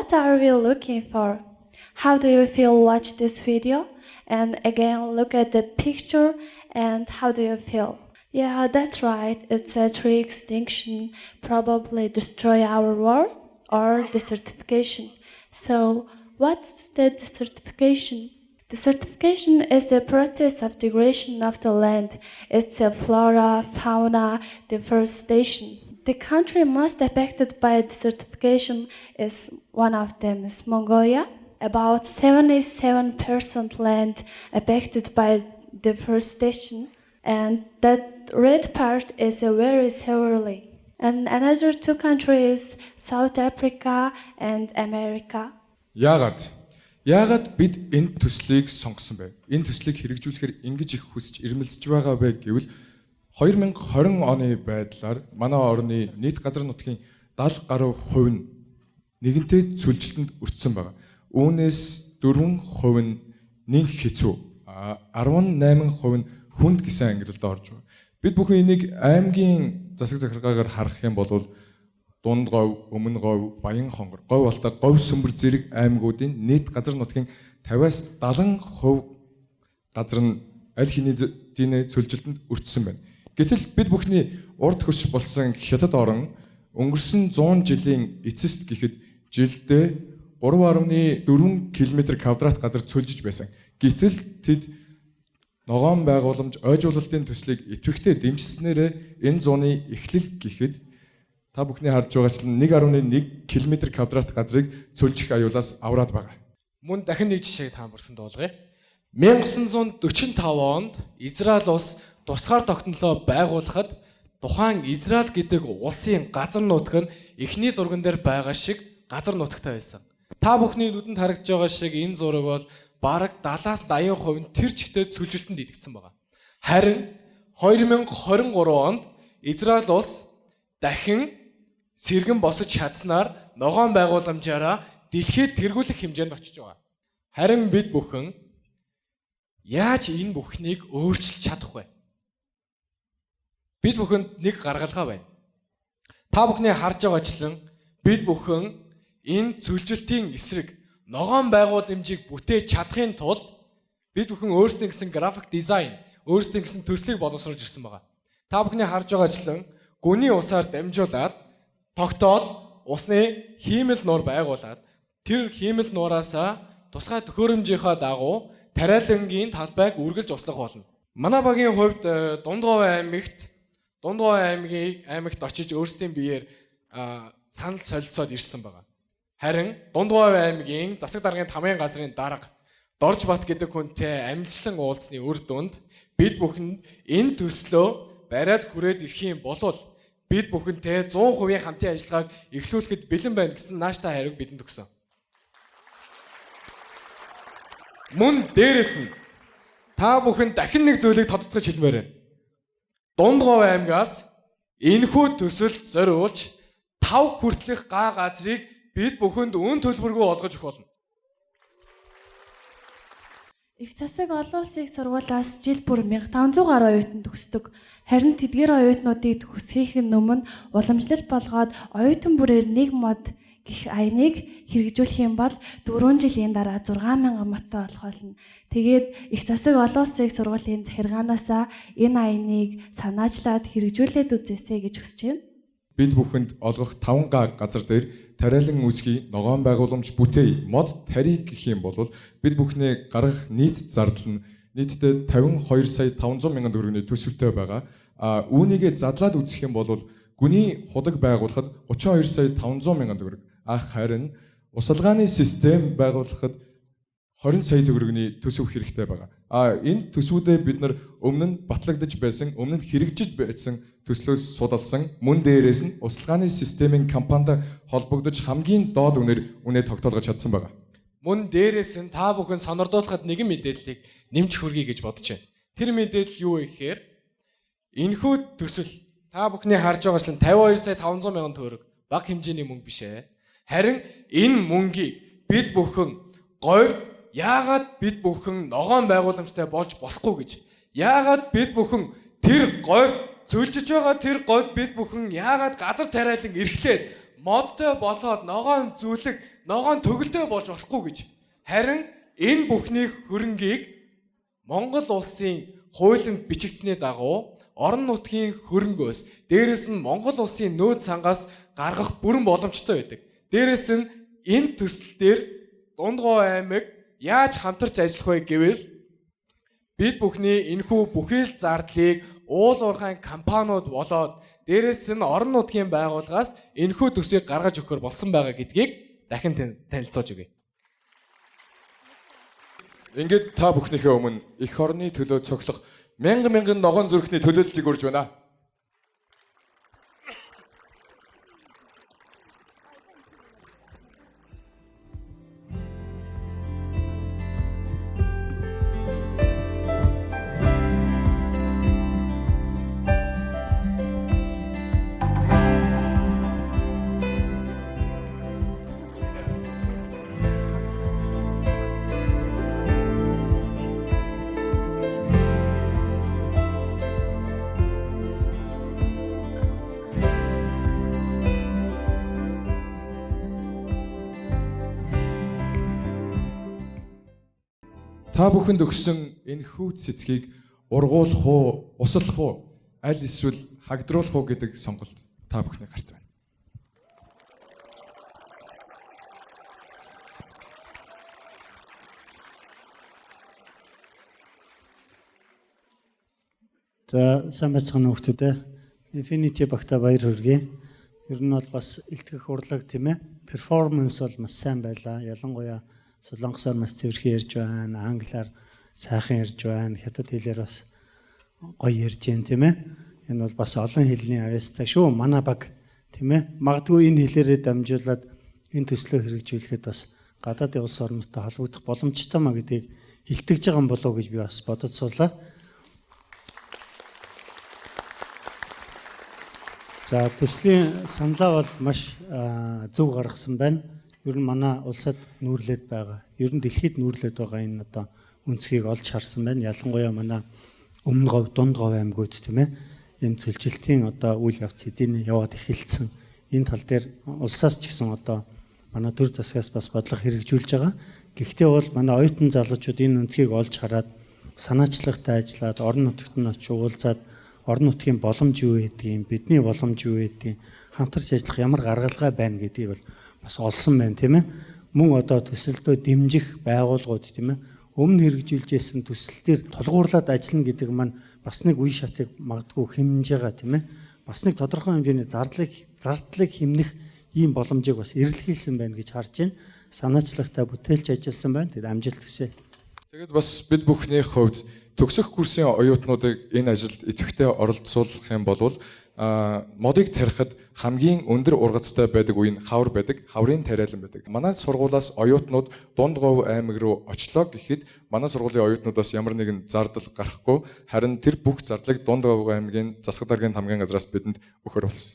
What are we looking for? How do you feel watch this video? And again, look at the picture and how do you feel? Yeah, that's right. It's a tree extinction, probably destroy our world or desertification. So, what's the desertification? Desertification is the process of degradation of the land. It's a flora, fauna, deforestation. The country most affected by desertification is one of them is Mongolia. About 77% land affected by deforestation, and that red part is very severely. And another two countries, South Africa and America. Яагаад? Яагаад бид энэ төслийг сонгосон бэ? Энэ төслийг хэрэгжүүлэхээр ингэж их хүсэж ирмэлзэж байгаа вэ гэвэл 2020 оны байдлаар манай орны нийт газар нутгийн 70 гаруй хувь нь нэгэнтээ цөлжилтөнд өртсөн байгаа. Үүнээс 4% нь нэн хэцүү, 18% нь хүнд гэсэн ангилалд орж байгаа. Бид бүхэн энийг аймгийн засаг захиргаагаар харах юм бол Дунд говь, Өмнө говь, Баян хонгор, Говь Алтай, Говь сүмбэр зэрэг аймагуудын нийт газар нутгийн 50-аас 70% газар нь аль хэдийн цөлжилтөнд өртсөн байна. Гэтэл бид бүхний урд хөрш болсон Хятад орон өнгөрсөн 100 жилийн эцэст гэхэд жилдээ 3.4 км квадрат газар цөлжиж байсан. Гэтэл тэд ногоон байгууламж ойжуулалтын төслийг идэвхтэй дэмжсэнээрээ энэ зууны эхлэл гэхэд та бүхний харж байгаачлан 1.1 км квадрат газрыг цөлжих аюулаас авраад байгаа. Мөн дахин нэг жишээг та бүхэнд дуулгая. 1945 онд Израиль улс тусгаар тогтнолоо байгуулахад тухайн Израиль гэдэг улсын газар нутаг нь эхний зурган дээр байгаа шиг газар нутагтай байсан. Та бүхний нүдэнд харагдж байгаа шиг энэ зураг бол бараг 70-аас 80% нь тэр чигтээ цөлжилтөнд идэгдсэн байгаа. Харин 2023 онд Израиль улс дахин сэргэн босож чадсанаар ногоон байгууламжаараа дэлхийд тэргүүлэх хэмжээнд очиж байгаа. Харин бид бүхэн яаж энэ бүхнийг өөрчилж чадах вэ? Бид бүхэнд нэг гаргалгаа байна. Та бүхний харж байгаачлан бид бүхэн энэ цөлжилтийн эсрэг ногоон байгууламжийг бүтээж чадахын тулд бид бүхэн өөрсдийн гэсэн график дизайн, өөрсдийн гэсэн төслийг боловсруулж ирсэн байгаа. Та бүхний харж байгаачлан гүний усаар дамжуулаад тогтоол усны хиймэл нуур байгуулад тэр хиймэл нуураасаа тусгай төхөөрөмжийнхаа дагуу тариалангийн талбайг үргэлж услах болно. Манай багийн хувьд Дундговь аймагт очиж өөрсдийн биеэр санал солилцоод ирсэн байгаа. Харин Дундговь аймгийн засаг даргын тамгын газрын дарга Доржбат гэдэг хүнтэй амжилтлан уулзсны үр дүнд бид бүхэн энэ төслөө бариад хүрээд ирэх юм болвол бид бүхэнтэй 100% хамтын ажиллагааг эхлүүлэхэд бэлэн байна гэсэн нааштай хариуг бидэнд өгсөн. Мөн дээрэс нь та бүхэн дахин нэг зүйлийг тодотгож хэлмээр байна. Дундговь аймгаас энэхүү төсөлд зориулж 5 хүртэлх га газрыг бид бүхэнд үн төлбөргүй олгож өгөх болно. Их засаг олон улсын их сургуулиас жил бүр 1500 гаруй оюутан төгсдөг. Харин тэдгээр оюутнуудыг төгсгөхийн өмнө уламжлал болгоод оюутан бүрээр нэг мод гэх аяныг хэрэгжүүлэх юм бол 4 жилийн дараа 6000 модтой болох болно. Тэгээд их засаг олон улсын их сургуулийн захиргаанаасаа энэ аяныг санаачлаад хэрэгжүүлээд үзээсэй гэж хүсэж байна. Бид бүхэнд олгох 5 га газар дээр тариалан үүсгэе, ногоон байгууламж бүтээе, мод тарий гэх юм бол бид бүхний гаргах нийт зардал нь нийтдээ 52 сая 500 мянган төгрөгийн төсөвтэй байгаа. А үүнийгээ задлаад үзэх юм бол гүний худаг байгуулахад 32 сая 500 мянган төгрөг. Харин усалгааны систем байгуулахад 20 сая төгрөгийн төсөв хэрэгтэй байгаа. А энэ төсвүүдээ бид нар өмнө нь батлагдаж байсан, өмнө нь хэрэгжиж байсан төслөөс судалсан, мөн дээрээс нь усалгааны системийн компанитай холбогдож хамгийн доод үнээр үнэ тогтоолгож чадсан байгаа. Мөн дээрээс нь та бүхэн сонордуулахад нэгэн мэдээллийг нэмж хүргэе гэж бодож байна. Тэр мэдээлэл юу вэ гэхээр энэхүү төсөл та бүхний харж байгаачлан 52 сая 500 мянган төгрөг бага хэмжээний мөнгө биш ээ. Харин энэ мөнгийг бид бүхэн говьд яагаад бид бүхэн ногоон байгууламжтай болж болохгүй гэж, яагаад бид бүхэн тэр говьд цөлжиж байгаа тэр говьд бид бүхэн яагаад газар тариалан эрхлээд модтой болоод ногоон зүлэг, ногоон төгөлтэй болж болохгүй гэж. Харин энэ бүхний хөрөнгийг Монгол улсын хуулинд бичигдсэний дагуу орон нутгийн хөрөнгөөс, дээрэс нь Монгол улсын нөөц сангаас гаргах бүрэн боломжтой байдаг. Дээрэс нь энэ төсөл дээр Дундгов аймаг яаж хамтарч ажиллах вэ гэвэл бид бүхний энэхүү бүхий л зардлыг уул уурхайн компаниуд болоод дээрэс нь орон нутгийн байгууллагаас энэхүү төсвийг гаргаж өгөхөр болсон байгаа гэдгийг дахин танилцуулж өгье. Ингээд та бүхнийхээ өмнө эх орны төлөө цоглох мянган мянган ногоон зүрхний төлөөллийг урьж байна. Та бүхэнд өгсөн энэхүү цэцгийг ургуулах уу, услах уу, аль эсвэл хагдруулах уу гэдэг сонголт та бүхний гарт байна. За, сайн байцгаана уу хүмүүстээ. Infinity багта баяр хүргэе. Ер нь бол бас илтгэх урлаг, тийм ээ. Перформанс бол маш сайн байлаа. Ялангуяа солонгосоор маш цэвэрхэн ярьж байна, англиар сайхан ярьж байна, хятад хэлээр бас гоё ярьж байна, тийм ээ. Энэ бол бас олон хэлний авьяастай шүү. Манай баг, тийм ээ. Магадгүй энэ хэлээрээ дамжуулаад энэ төслөө хэрэгжүүлэхэд бас гадаадын улс орнуудтай холбогдох боломжтой маа гэдгийг илтгэж байгаа юм болов уу гэж би бас бодож суулаа. За, төслийн саналаа бол маш зөв гаргасан байна. Ер нь манай улсад нүүрлээд байгаа. Ер нь дэлхийд нүүрлээд байгаа энэ одоо өнцгийг олж харсан байна. Ялангуяа манай өмнө говь, дунд говь аймагуд, тийм ээ. Энэ цөлжилтийн одоо үйл явц хэзээ яваад эхэлсэн. Энэ тал дээр улсаас ч гэсэн одоо манай төр засгаас бас бодлого хэрэгжүүлж байгаа. Гэхдээ бол манай оюутан залуучууд энэ өнцгийг олж хараад санаачлагтай ажиллаад орон нутагт нь очиж уулзаад орон нутгийн боломж юу гэдгийг, бидний боломж юу гэдгийг, хамтарч ажиллах ямар гаргалгаа байна гэдгийг бол бас олсон байна, тийм ээ. Мөн одоо төсөлдөө дэмжих байгууллагууд, тийм ээ. Өмнө хэрэгжүүлж ирсэн төсөл дээр тулгуурлаад ажиллана гэдэг маань бас нэг үе шатыг магадгүй хэмнэж байгаа, тийм ээ. Бас нэг тодорхой хэмжээний зардлыг хэмнэх ийм боломжийг бас эрэлхийлсэн байна гэж харж байна. Санаачлагтай бүтээлч ажилласан байна. Тэгээд амжилт хүсье. Тэгээд бас бид бүхний хувьд төгсөх курсын оюутнуудыг энэ ажилд идэвхтэй оролцуулах юм бол модыг тарихад хамгийн өндөр ургацтай байдаг үе нь хавар байдаг, хаврын тариалан байдаг. Манай сургуулиас оюутнууд Дунд говь аймаг руу очлоо гэхэд манай сургуулийн оюутнуудаас ямар нэгэн зардал гарахгүй, харин тэр бүх зардлыг Дунд говь аймгийн засаг даргын хамгийн газраас бидэнд өгөхөр болсон.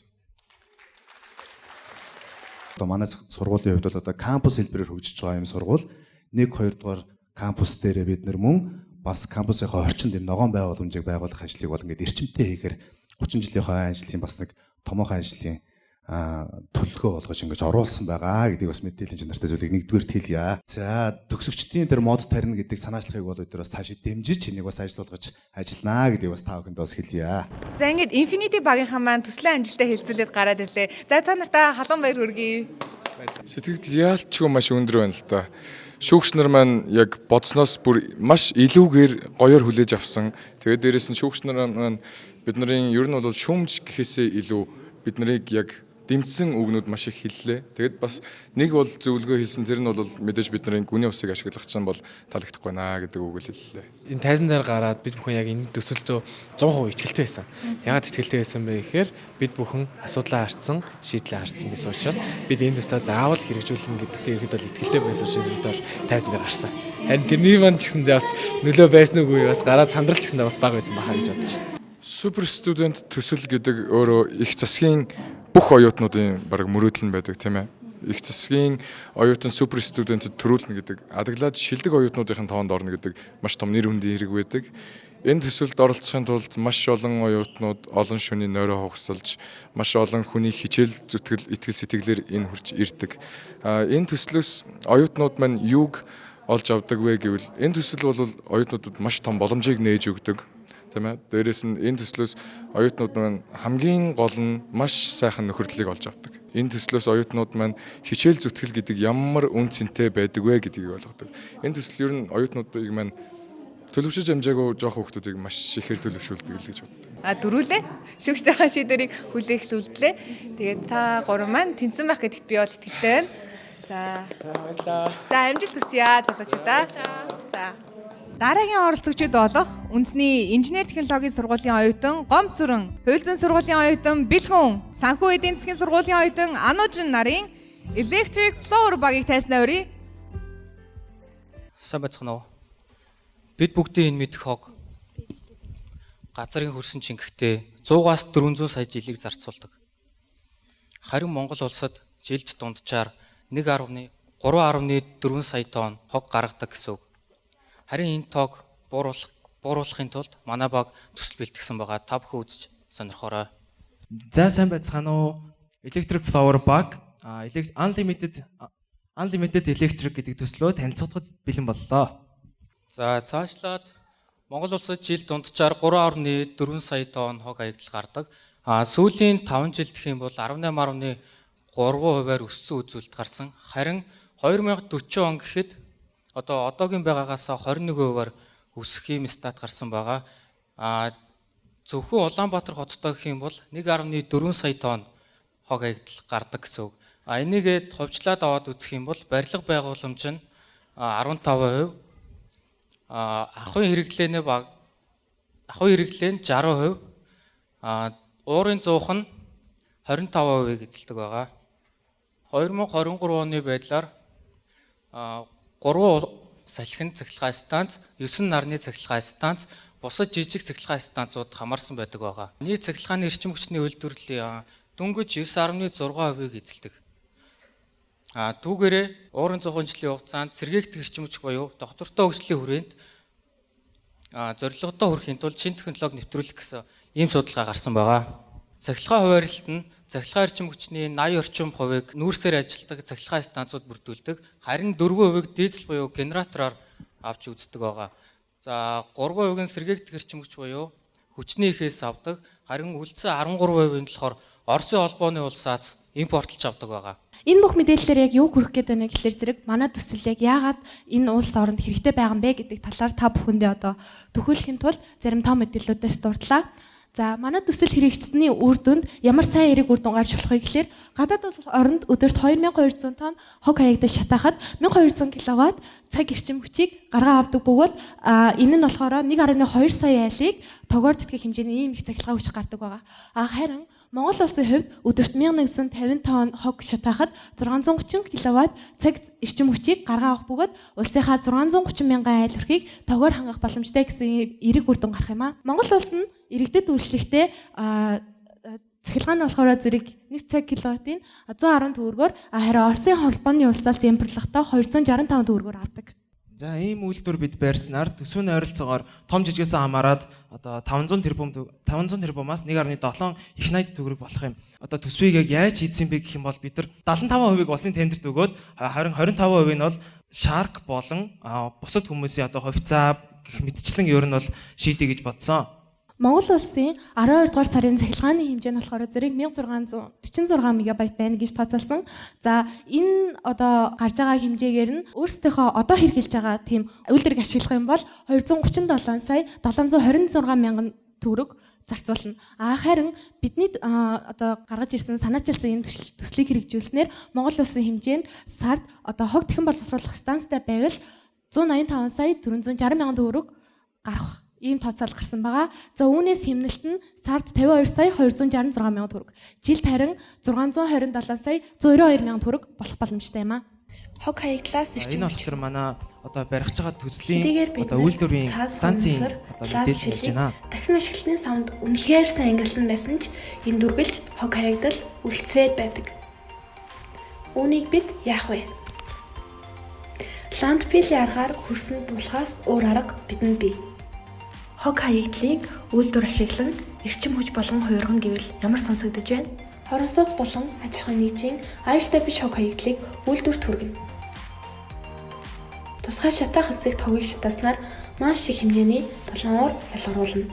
Одоо манай сургуулийн хувьд бол одоо кампус хэлбэрээр хөгжиж байгаа юм сургууль. 1 2 дугаар кампус дээрээ бид нар мөн бас кампусынхаа орчинд энэ ногоон байгууламжийг байгуулах ажлыг бол ингээд эрчимтэй хийхээр 30 жилийнхаа ажлын бас нэг томоохон ажлын төлөвлөгөө болгож ингэж оруулсан байгаа гэдгийг бас мэдээллийн чанартай зүйлийг нэгдүгээрт хэлье. За, төгсөгчдийн тэр мод тарина гэдэг санаачлагыг бол бид нар бас цаашид дэмжиж энийг бас ажил болгож ажилланаа гэдгийг бас та бүхэнд бас хэлье. За, ингээд Infinity багийнхаа маань төслийн амжилттай хэлцүүлээд гараад ирлээ. За, та нартаа халуун баяр хүргэе. Сэтгэгдэл яалчгүй маш өндөр байна л да. Шүүгч нар маань яг бодсноос бүр маш илүүгээр гоёор хүлээж авсан. Тэгээд дээрэс нь шүүгч нар маань бидний ер нь бол шүүмж гэхээсээ илүү бид нарыг яг дэмжсэн үгнүүд маш их хэллээ. Тэгээд бас нэг бол зөвлөгөө хэлсэн, тэр нь бол мэдээж бидний гүний усыг ашиглах чинь бол таалагдахгүй наа гэдэг үг л хэллээ. Энэ тайзан дээр гараад бид бүхэн яг энэ төсөлдөө 100% итгэлтэй байсан. Яагаад итгэлтэй байсан бэ гэхээр бид бүхэн асуудлаа харцсан, шийдлээ харцсан байсан учраас бид энэ төслөө заавал хэрэгжүүлнэ гэдэгт ерхэд бол итгэлтэй байсан учраас бид бол тайзан дээр гарсан. Харин тэрний маань ч гэсэндээ бас нөлөө байсан үгүй бас гараад сандрал ч гэсэндээ бас бага байсан баха гэж бодож байна. Супер студент төсөл гэдэг өөрөө их засгийн бүх оюутнуудын бараг мөрөөдөл нь байдаг, тийм ээ. Их засгийн оюутан супер студентэд төрүүлнэ гэдэг, адаглаад шилдэг оюутнуудын тоонд орно гэдэг маш том нэр хүндийн хэрэг байдаг. Энэ төсөлд оролцохын тулд маш олон оюутнууд олон шөнийн нойроо хугасалж, маш олон хүний хичээл зүтгэл, итгэл сэтгэлээр энэ хүрч ирдэг. Энэ төслөөс оюутнууд маань юуг олж авдаг вэ гэвэл энэ төсөл бол оюутнуудад маш том боломжийг нээж өгдөг. Тийм ээ. Дээрээс нь энэ төслөөс оюутнууд маань хамгийн гол нь маш сайхан нөхөрлөлийг олж авдаг. Энэ төслөөс оюутнууд маань хичээл зүтгэл гэдэг ямар үн цэнтэй байдаг вэ гэдгийг ойлгодог. Энэ төсөл ер нь оюутнуудыг маань төлөвшөж амжаагүй жоох хүмүүсийг маш ихээр төлөвшүүлдэг л гэж боддог. А дөрүүлээ. Шүүгчдийнхаа шийдвэрийг хүлээх үлдлээ. Тэгээд та гурван маань тэнцэн байх гэдэгт би бол итгэлтэй байна. За. За баярлалаа. За амжилт хүсье залуучуудаа. За. Дараагийн оролцогчид болох үндэсний инженер технологийн сургуулийн оюутан Гомсүрэн, Хууль зүйн сургуулийн оюутан Бэлгүн, Санхүү эдийн засгийн сургуулийн оюутан Анужин нарын Electric Flower багийг тайснаа өрье. Сайн байцгаана уу? Бид бүгдийн энэ мэдэх хог газрын хөрсөн чингэхдээ 100-аас 400 сая жилийг зарцуулдаг. Харин Монгол улсад жилд дунджаар 1.3.4 сая тонн хог гаргадаг гэсэн үг. Харин энэ тоог бууруулахын тулд манай баг төсөл бэлтгэсэн байгаа. Та бүхэн үзэж сонирхоорой. За сайн байцгаана уу? Electric Flower баг Unlimited Electric гэдэг төслөө танилцуулахад бэлэн боллоо. За цаашлаад Монгол улсад жил дунджаар 3.4 сая тонн хог хаягдал гардаг. Сүүлийн 5 жилд гэх юм бол 18.3%-аар өссөн үзүүлэлт гарсан. Харин 2040 он гэхэд одоо одоогийн байгаагаас 21%-аар өсөх юм стат гарсан байгаа. Зөвхөн Улаанбаатар хоттой гэх юм бол 1.4 сая тонн хог хаягдал гардаг гэсэн үг. Энийгээ хувьчлаад аваад үзэх юм бол барилга байгууламж нь 15%, ахуйн хэрэглээний баг ахуйн хэрэглээ нь 60%, уурын зуух нь 25%-ийг эзэлдэг байгаа. 2023 оны байдлаар 3 салхин цахилгаан станц, 9 нарны цахилгаан станц, бусад жижиг цахилгаан станцууд хамаарсан байдаг байгаа. Нийт цахилгааны эрчим хүчний үйлдвэрлэлийн дөнгөж 9.6%-ийг эзэлдэг. Түүгээрээ уурын зуухын жилийн хугацаанд сэргээгдэх эрчим хүч буюу доктортой хөгжлийн хүрээнд зорилгодоо хүрэхийн тулд шинэ технологи нэвтрүүлэх гэсэн ийм судалгаа гарсан байгаа. Цахилгаан хуваарлалт нь цахилгаан эрчим хүчний 80 орчим хувийг нүүрсээр ажилладаг цахилгаан станцууд бүрдүүлдэг. Харин 4%-ийг дизель буюу генератороор авч үздэг байгаа. За 3% нь сэргээгдэх эрчим хүч буюу хүчний ихээс авдаг. Харин үлдсэн 13% нь болохоор Оросын холбооны улсаас импортлж авдаг байгаа. Энэ бүх мэдээллээр яг юу хүрэх гээд байна гэхлээр зэрэг манай төсөл яг яагаад энэ улс оронд хэрэгтэй байгаа юм бэ гэдэг талаар та бүхэндээ одоо төхөөлөхийн тулд зарим тоо мэдээллүүдээс дурдлаа. За манай төсөл хэрэгжсэний үр дүнд ямар сайн эерэг үр дүн гарч болох вэ гэхлээр гадаад улс оронд өдөрт 2200 тонн хог хаягдал шатаахад 1200 кВт цаг эрчим хүчийг гаргаа авдаг бөгөөд энэ нь болохоор 1.2 сая айлыг тогоор тэтгэх хэмжээний ийм их цахилгаан хүч гардаг байгаа. Харин Монгол улсын хувьд өдөрт 1150 тонн хог шатаахад 630 кВт цаг эрчим хүчийг гаргаа авах бөгөөд улсынхаа 630 мянган айл өрхийг тогоор хангах боломжтой гэсэн эерэг үр дүн гарах юм а. Монгол улс нь иргэдэд үйлчлэхдээ цахилгаан нь болохоор зэрэг 1 цаг киловаттын 110 төгрөгөөр, харин Оросын холбооны улсаас импортлохдоо 265 төгрөгөөр авдаг. За ийм үйлдвэр бид байрснаар төсвийн ойролцоогоор том жижигээс хамаарат одоо 500 тэрбумаас 1.7 их 80 төгрөг болох юм. Одоо төсвийг яг яаж хийсэн бэ гэх юм бол бид нар 75%-ийг улсын тендерт өгөөд харин 25% нь бол шарк болон бусад хүмүүсийн одоо хувьцаа гэх мэтчлэн ер нь бол шийдэ гэж бодсон. Монгол улсын 12 дугаар сарын цахилгааны хэмжээ нь болохоор зэрэг 1646 мегабайт байна гэж тооцоолсон. За энэ одоо гарч байгаа хэмжээгээр нь өөрсдийнхөө одоо хэрэглэж байгаа тийм үйлдвэрийг ашиглах юм бол 237 сая 726 мянган төгрөг зарцуулна. Харин бидний одоо гаргаж ирсэн санаачилсан энэ төслийг хэрэгжүүлснээр Монгол улсын хэмжээнд сард одоо хог дахин боловсруулах станцтай байвал 185 сая 460 мянган төгрөг гарах ийм тооцоол гарсан байгаа. За үүнээс хэмнэлт нь сард 52 сая 266 мянган төгрөг. Жилд харин 627 сая 192 мянган төгрөг болох боломжтой юм а. Хог хаягдлаас эрчим Энэ болохоор манай одоо барих байгаа төслийн одоо үйлдвэрийн станцын одоо мэдээлэл болж байна. Дахин ашиглалтын савнд үнэхээр сайн ангилсан байсан ч энэ дүргэлж хог хаягдал үлдсээр байдаг. Үүнийг бид яах вэ? Ландфилийн аргаар хөрсөнд буулгахаас өөр арга бидэнд бий. Хог хаягдлыг үйлдвэр ашиглан эрчим хүч болгон хувиргана гэвэл ямар сонсогдож байна? Хорон сууц болон аж ахуйн нэгжийн аюултай биш хог хаягдлыг үйлдвэрт хүргэнэ. Тусгай шатаах хэсэгт хогийг шатааснаар маш их хэмжээний дулаан уур ялгаруулна.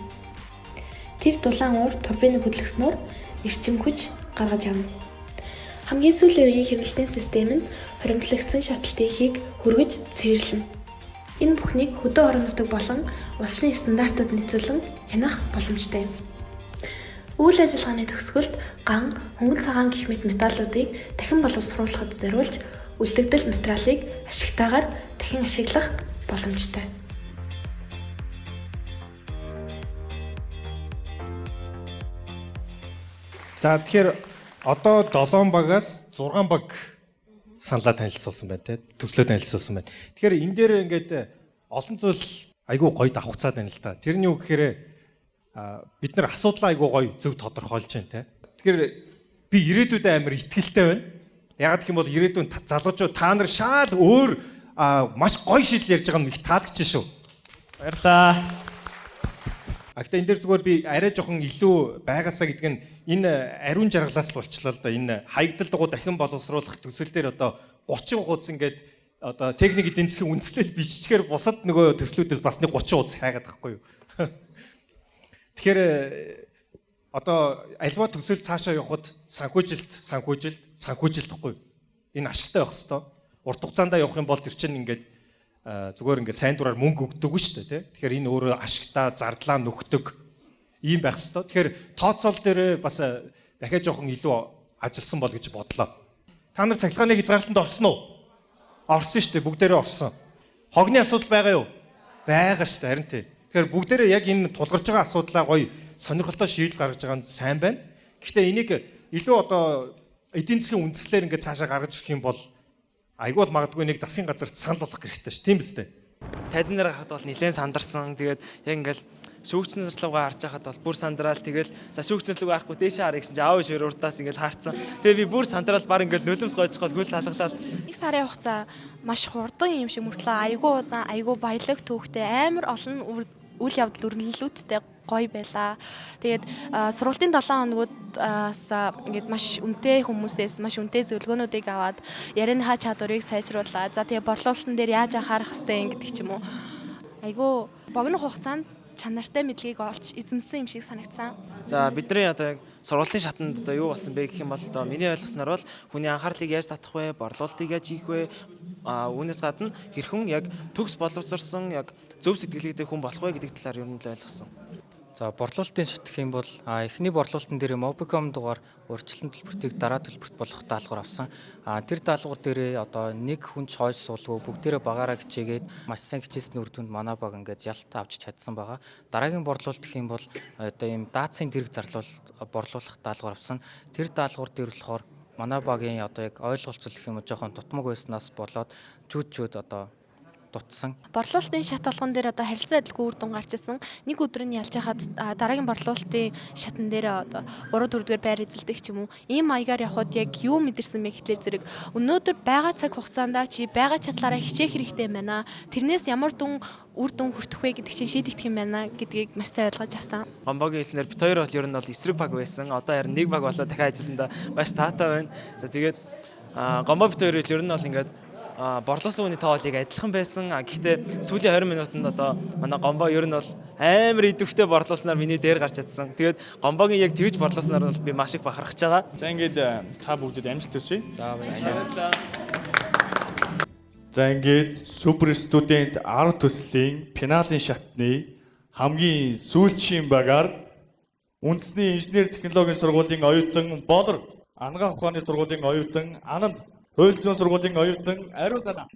Тэр дулаан уур турбиныг хөдөлгөснөөр эрчим хүч гаргаж авна. Хамгийн сүүлийн үеийн хяналтын систем нь хуримтлагдсан шаталтын ихийг хүргэж цэвэрлэнэ. Энэ бүхнийг хөдөө орон нутаг болон улсын стандартад нийцүүлэн хянах боломжтой юм. Үйл ажиллагааны төгсгөлд ган, хөнгөн цагаан гэх мэт металлуудыг дахин боловсруулахад зориулж үлдэгдэл материалыг ашигтайгаар дахин ашиглах боломжтой. За тэгэхээр одоо 7 багаас 6 баг саналаа танилцуулсан байна те, төслөө танилцуулсан байна. Тэгэхээр энэ дээр ингээд олон зүйл айгүй гоё давхцаад байна л да. Тэр нь юу гэхээр бид нар асуудлаа айгүй гоё зөв тодорхойлж байна те. Тэгэхээр би ирээдүйдээ амар итгэлтэй байна. Яагаад гэх юм бол ирээдүйн залуучууд та нар шал өөр маш гоё шийдэл ярьж байгаа нь их таалагдж шүү. Баярлалаа. А гэхдээ энэ дээр зүгээр би арай жоохон илүү байгаасаа гэдэг нь энэ ариун жаргалаас л болчлоо л да. Энэ хаягдал дугуй дахин боловсруулах төсөл дээр одоо 30 хуудас ингээд одоо техник эдийн засгийн үндслэл биччихээр бусад нөгөө төслүүдээс бас нэг 30 хуудас хайгаад байхгүй юу. Тэгэхээр одоо альва төсөл цаашаа явхад санхүүжилт гэхгүй юу. Энэ ашигтай байх хэвээр. Урт хугацаанд явах юм бол тэр чинь ингээд зүгээр ингээд сайн дураар мөнгө өгдөг шүү дээ, тий. Тэгэхээр энэ өөрөө ашигтай, зардлаа нөхдөг ийм байх хэвээр. Тэгэхээр тооцоол дээр бас дахиад жоохон илүү ажилласан бол гэж бодлоо. Та нар цахилгааны хязгаарлалтанд орсон уу? Орсон шүү дээ, бүгдээрээ орсон. Хогны асуудал байгаа юу? Байгаа шүү дээ, харин тий. Тэгэхээр бүгдээрээ яг энэ тулгарч байгаа асуудлаа гоё сонирхолтой шийдэл гаргаж байгаа нь сайн байна. Гэхдээ энийг илүү одоо эдийн засгийн үндслээр ингээд цаашаа гаргаж ирэх юм бол айгүй бол магадгүй нэг засгийн газарт санал болгох хэрэгтэй ш. Тийм биз дээ. Тайзан дээр гарахад бол нэлээд сандарсан. Тэгээд яг ингээл шүүгчнэр рүүгээ харж байхад бол бүр сандраал. Тэгэл за шүүгчнэр рүүгээ харахгүй дээшээ харъя гэсэн чинь аав шир урдаас ингээл хаарцсан. Тэгээ би бүр сандраал баг ингээл нулимс гойцгоод хөл салгалал. Нэг сарын хугацаа маш хурдан юм шиг мөртлөө айгүй удаан, айгүй баялаг түүхтэй амар олон үйл явдал өрнөлүүдтэй гоё байлаа. Тэгээд сургуулийн 7 хоногудаас ингээд маш үнэтэй хүмүүсээс маш үнэтэй зөвлөгөөнүүдийг аваад ярианыхаа чадварыг сайжруулаа. За тэгээ борлуулалтан дээр яаж анхаарах хэвтэй юм гэдэг ч юм уу. Айгүй богино хугацаанд чанартай мэдлэгийг олж эзэмсэн юм шиг санагдсан. За бидний одоо яг сургуулийн шатанд одоо юу болсон бэ гэх юм бол одоо миний ойлгосноор бол хүний анхаарлыг яаж татах вэ, борлуулалтыг яаж хийх вэ, үүнээс гадна хэрхэн яг төгс боловсрсон яг зөв сэтгэлгээтэй хүн болох вэ гэдэг талаар ер нь л ойлгосон. За борлуулалтын шат гэх юм бол эхний борлуулалтын дээр Mobicom дугаар урьдчилан төлбөртийг дараа төлбөрт болох даалгавар авсан. Тэр даалгавар дээрээ одоо нэг хүн ч хойш суулгүй бүгдээрээ багаараа хичээгээд маш сайн хичээсний үр дүнд манай баг ингээд ялт авч чадсан байгаа. Дараагийн борлуулалт гэх юм бол одоо ийм даацын тэрэг зарлуул борлуулах даалгавар авсан. Тэр даалгавар дээр болохоор манай багийн одоо яг ойлголцол гэх юм уу жоохон дутмаг байснаас болоод чүүд одоо дутсан. Борлуулалтын шат болгон дээр одоо харилцан адилгүй үр дүн гарч ирсэн. Нэг өдөр нь ялж хахад дараагийн борлуулалтын шатан дээр одоо 3 4-р байр эзэлдэг ч юм уу. Ийм маягаар явхад яг юу мэдэрсэн бэ гэхлээр зэрэг өнөөдөр байгаа цаг хугацаанд чи байгаа чадлаараа хичээх хэрэгтэй байна. Тэрнээс ямар дүн үр дүн хүртэх вэ гэдэг чинь шийдэгдэх юм байна гэдгийг маш сайн ойлгож авсан. Гомбогийн хэлснээр бит хоёр бол ер нь бол эсрэг баг байсан. Одоо харин нэг баг болоо дахиад ажилласандаа маш таатай байна. За тэгээд Гомбо бит хоёр ер нь бол ингээд борлуулсан хүний тоо бол яг адилхан байсан. Гэхдээ сүүлийн 20 минутанд одоо манай Гомбо ер нь бол амар идэвхтэй борлуулснаар миний дээр гарч чадсан. Тэгээд Гомбогийн яг тэгж борлуулснаар бол би маш их бахархаж байгаа. За ингээд та бүгдэд амжилт хүсье. За баярлалаа. За ингээд Super Student 10 төслийн финалийн шатны хамгийн сүүлчийн багаар үндэсний инженер технологийн сургуулийн оюутан Болор, Анагаах ухааны сургуулийн оюутан Ананд, Хууль зүйн сургуулийн оюутан Ариун Санаа.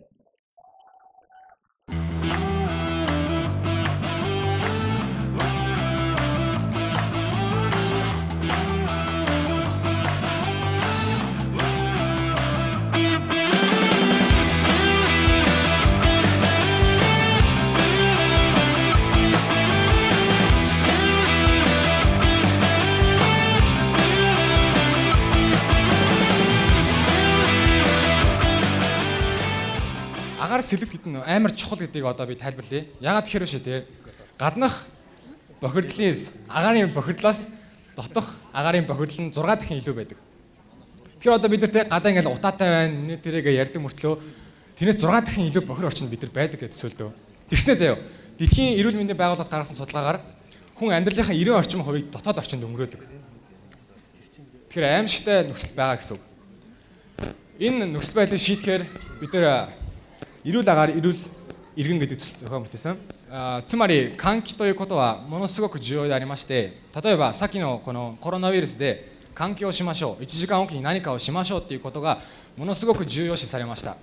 Агаар сэлэлт гэдэг нь амар чухал гэдгийг одоо би тайлбарлая. Яагаад тэгэхээр вэ шээ те. Гаднах Бохирдлын агаарын бохирдлоос дотох агаарын бохирдол нь 6 дахин илүү байдаг. Тэгэхээр одоо бид нар те гадаа ингээл утаатай байна, нэ тэрэг ярьдаг мөртлөө тэрнээс 6 дахин илүү бохир орчинд бид нар байдаг гэж төсөөлдөө. Тэгснэ заяо. Дэлхийн эрүүл мэндийн байгууллагаас гаргасан судалгаагаар хүн амьдралынхаа 90 орчим хувийг дотоод орчинд өнгөрөөдөг. Тэгэхээр аимшигтай нөхцөл байгаа гэсэн үг. Энэ нөхцөл байдлыг шийдэхээр бид нар эрүүл агаар, эрүүл иргэн гэдэг төсөл зохион бүтээсэн. つまり換気ということはものすごく重要でありまして、例えばさっきのこのコロナウイルスで換気をしましょう、1時間おきに何かをしましょうっていうことがものすごく重要視されました。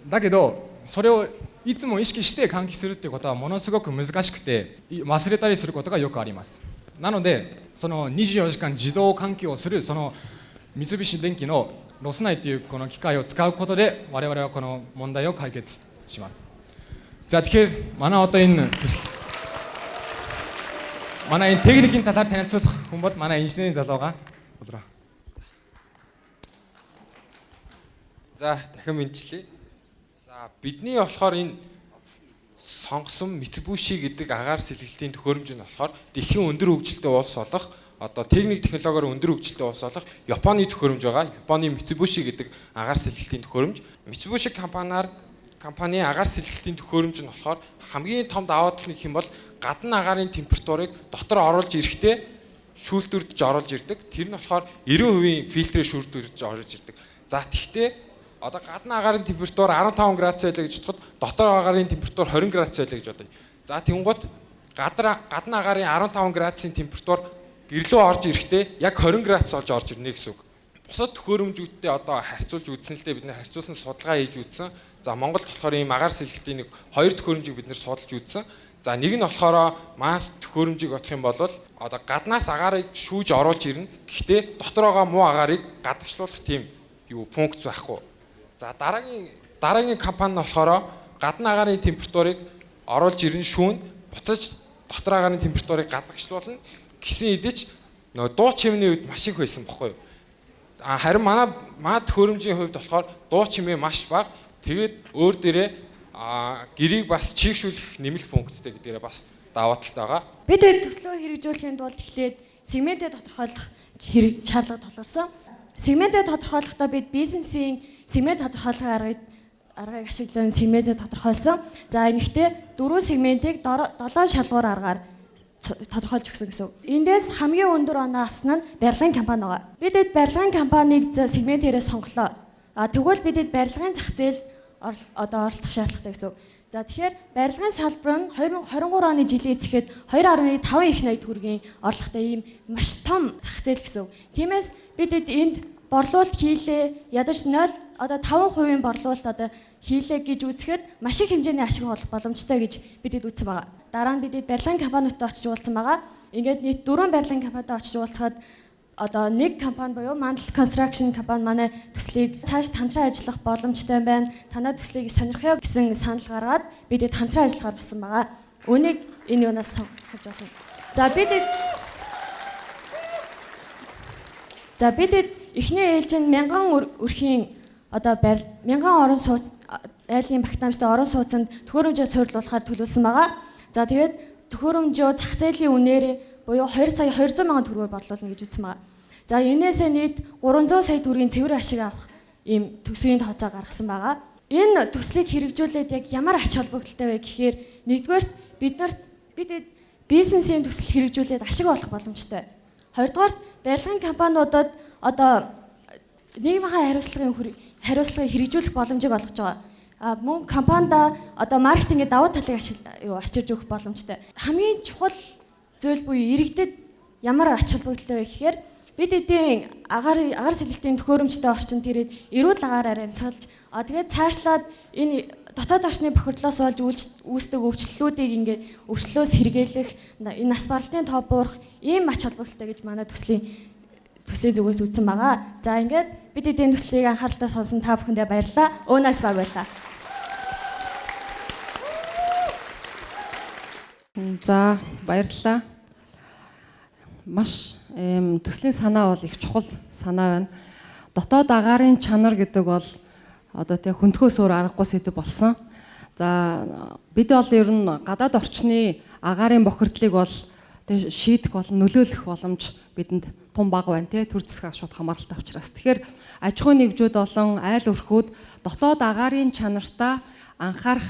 だけどそれをいつも意識して換気するっていうことはものすごく難しくて、忘れたりすることがよくあります。なのでその24時間自動換気をするその三菱電機のロス内というこの機械を使うことで我々はこの問題を解決します。За тэгэхээр манай одоо энэ төсөл манай энэ техникийн талаар танилцуулах хүн бол манай инженерийн залуу байгаа. Болроо. За дахин мэдчлээ. За бидний болохоор энэ сонгосон Mitsubishi гэдэг агаар сэлгэлтийн төхөөрөмж нь болохоор дэлхийн өндөр хөгжилтэй улс болох одоо техник технологиор өндөр хөгжилтэй улс болох Японы төхөөрөмж байгаа. Японы Mitsubishi гэдэг агаар сэлгэлтийн төхөөрөмж. Mitsubishi компани агаар сэлгэлтийн төхөөрөмж нь болохоор хамгийн том даваа тал нь гэх юм бол гадна агаарын температурыг дотор оруулж ирэхдээ шүүлтүрдэж оруулж ирдэг. Тэр нь болохоор 90% фильтрээ шүүлтүрдэж оруулж ирдэг. За тэгвэл одоо гадна агаарын температур 15 градус байлаа гэж бодоход дотор агаарын температур 20 градус байлаа гэж бодъё. За тэнгууд гадна агаарын 15 градусын температур гэрлөө орж ирэхдээ яг 20 градус болж орж ирнэ гэсэн үг. Бусад төхөөрөмжүүдтэй одоо харьцуулж үзсэн л дээ, бид нэр харьцуулсан судалгаа хийж үзсэн. За Монголд болохоор ийм агаар сэлгэлтийн нэг хоёр төхөөрөмжийг бид нэр судалж үзсэн. За нэг нь болохоор масс төхөөрөмжийг бодох юм бол одоо гаднаас агаарыг шүүж оруулж ирнэ. Гэхдээ дотор байгаа муу агаарыг гадагшлуулах тийм юу функц байхгүй. За дараагийн компани нь болохоор гадна агаарын температурыг оруулж ирнэ, шүүн буцаж дотор агаарын температурыг гадагшлуулна. Гэсэн хэдий ч нөгөө дуу чимээний үед маш их байсан бохгүй юу? Харин манай төхөөрөмжийн хувьд болохоор дуу чимээ маш бага. Тэгээд өөр дээрээ гэрийг бас чийгшүүлэх нэмэлт функцтэй гэдгээрээ бас даваа талтай байгаа. Бид төслөө хэрэгжүүлэхийн тулд эхлээд сегментээ тодорхойлох шаардлага тулгарсан. Сегментээ тодорхойлохдоо бид бизнесийн сегмент тодорхойлох аргыг ашиглан сегментээ тодорхойлсон. За энэхтээ 4 сегментийг 7 шалгуур аргаар тодорхойлж өгсөн гэсэн. Эндээс хамгийн өндөр оноо авсан нь барилгын компани байгаа. Бид эд барилгын компанийг сегментээрээ сонголоо. А тэгвэл бид эд барилгын зах зээл одоо оролцох шаардлагатай гэсэн. За тэгэхээр барилгын салбар нь 2023 оны жилийн эцэхэд 2.5 их 80 төгрөгийн орлоготой ийм маш том зах зээл гэсэн. Тиймээс бид эд энд борлуулалт хийлээ. Ядаж 0 одоо 5% борлуулалт одоо хийлээ гэж үзэхэд маш их хэмжээний ашиг олох боломжтой гэж бид эд үзсэн байгаа. Дараа нь бид эд барилгын компаниудтай очиж уулзсан байгаа. Ингээд нийт 4 барилгын компанитай очиж уулзахад одоо нэг компани буюу Mandal Construction компани манай төслийг цааш хамтран ажиллах боломжтой байна. Танай төслийг сонирхъё гэсэн санал гаргаад бид эд хамтран ажиллахаар болсон байгаа. Үүнийг энэ юунаас харж байна. За бид эхний ээлжинд 1000 өрхийн одоо 1000 орон сууц айлын багтаамжтай орон сууцнд төхөөрөмжөө суйрлуулахаар төлөвлөсөн байгаа. За тэгээд төхөөрөмжөө зах зээлийн үнээр буюу 2 сая 200 мянган төгрөгөөр борлуулна гэж үзсэн байгаа. За энээсээ нийт 300 сая төгрөгийн цэвэр ашиг авах ийм төсвийн тооцоо гаргасан байгаа. Энэ төслийг хэрэгжүүлээд яг ямар ач холбогдолтой вэ гэхээр нэгдүгээрт бид бизнесийн төсөл хэрэгжүүлээд ашиг олох боломжтой. Хоёрдугаарт барилгын компаниудад одоо нийгмийнхаа хариуцлагыг хэрэгжүүлэх боломжийг олгож байгаа. Мөн компанида одоо маркетингийн давуу талыг авчирж өгөх боломжтой. Хамгийн чухал зүйл буюу иргэдэд ямар ач холбогдолтой вэ гэхээр бид эдийн агаар сэлэлтийн төхөөрөмжтэй орчин тэрээд эрүүл агаараар амьсгалж тэгээд цаашлаад энэ дотоод орчны бохирдлоос болж үүсдэг өвчлөлүүдийг ингээд өвчлөлөөс сэргийлэх, энэ нас баралтын тоо буурах ийм ач холбогдолтой гэж манай төслийн зүгээс үзсэн байгаа. За ингээд бид эдийн төслийг анхааралтай сонсон та бүхэндээ баярлалаа. Өөнөөс баг байлаа. За баярлалаа. Маш төслийн санаа бол их чухал санаа байна. Дотоод агаарын чанар гэдэг бол одоо тэг хөнтгөөс өөр аргагүй сэдэв болсон. За бид бол ер нь гадаад орчны агаарын бохирдлыг бол Тэ шийдэх болон нөлөөлөх боломж бидэнд тун бага байна тий, төр засгаас шууд хамааралтай учраас. Тэгэхээр аж ахуйн нэгжүүд болон айл өрхүүд дотоод агаарын чанартаа анхаарах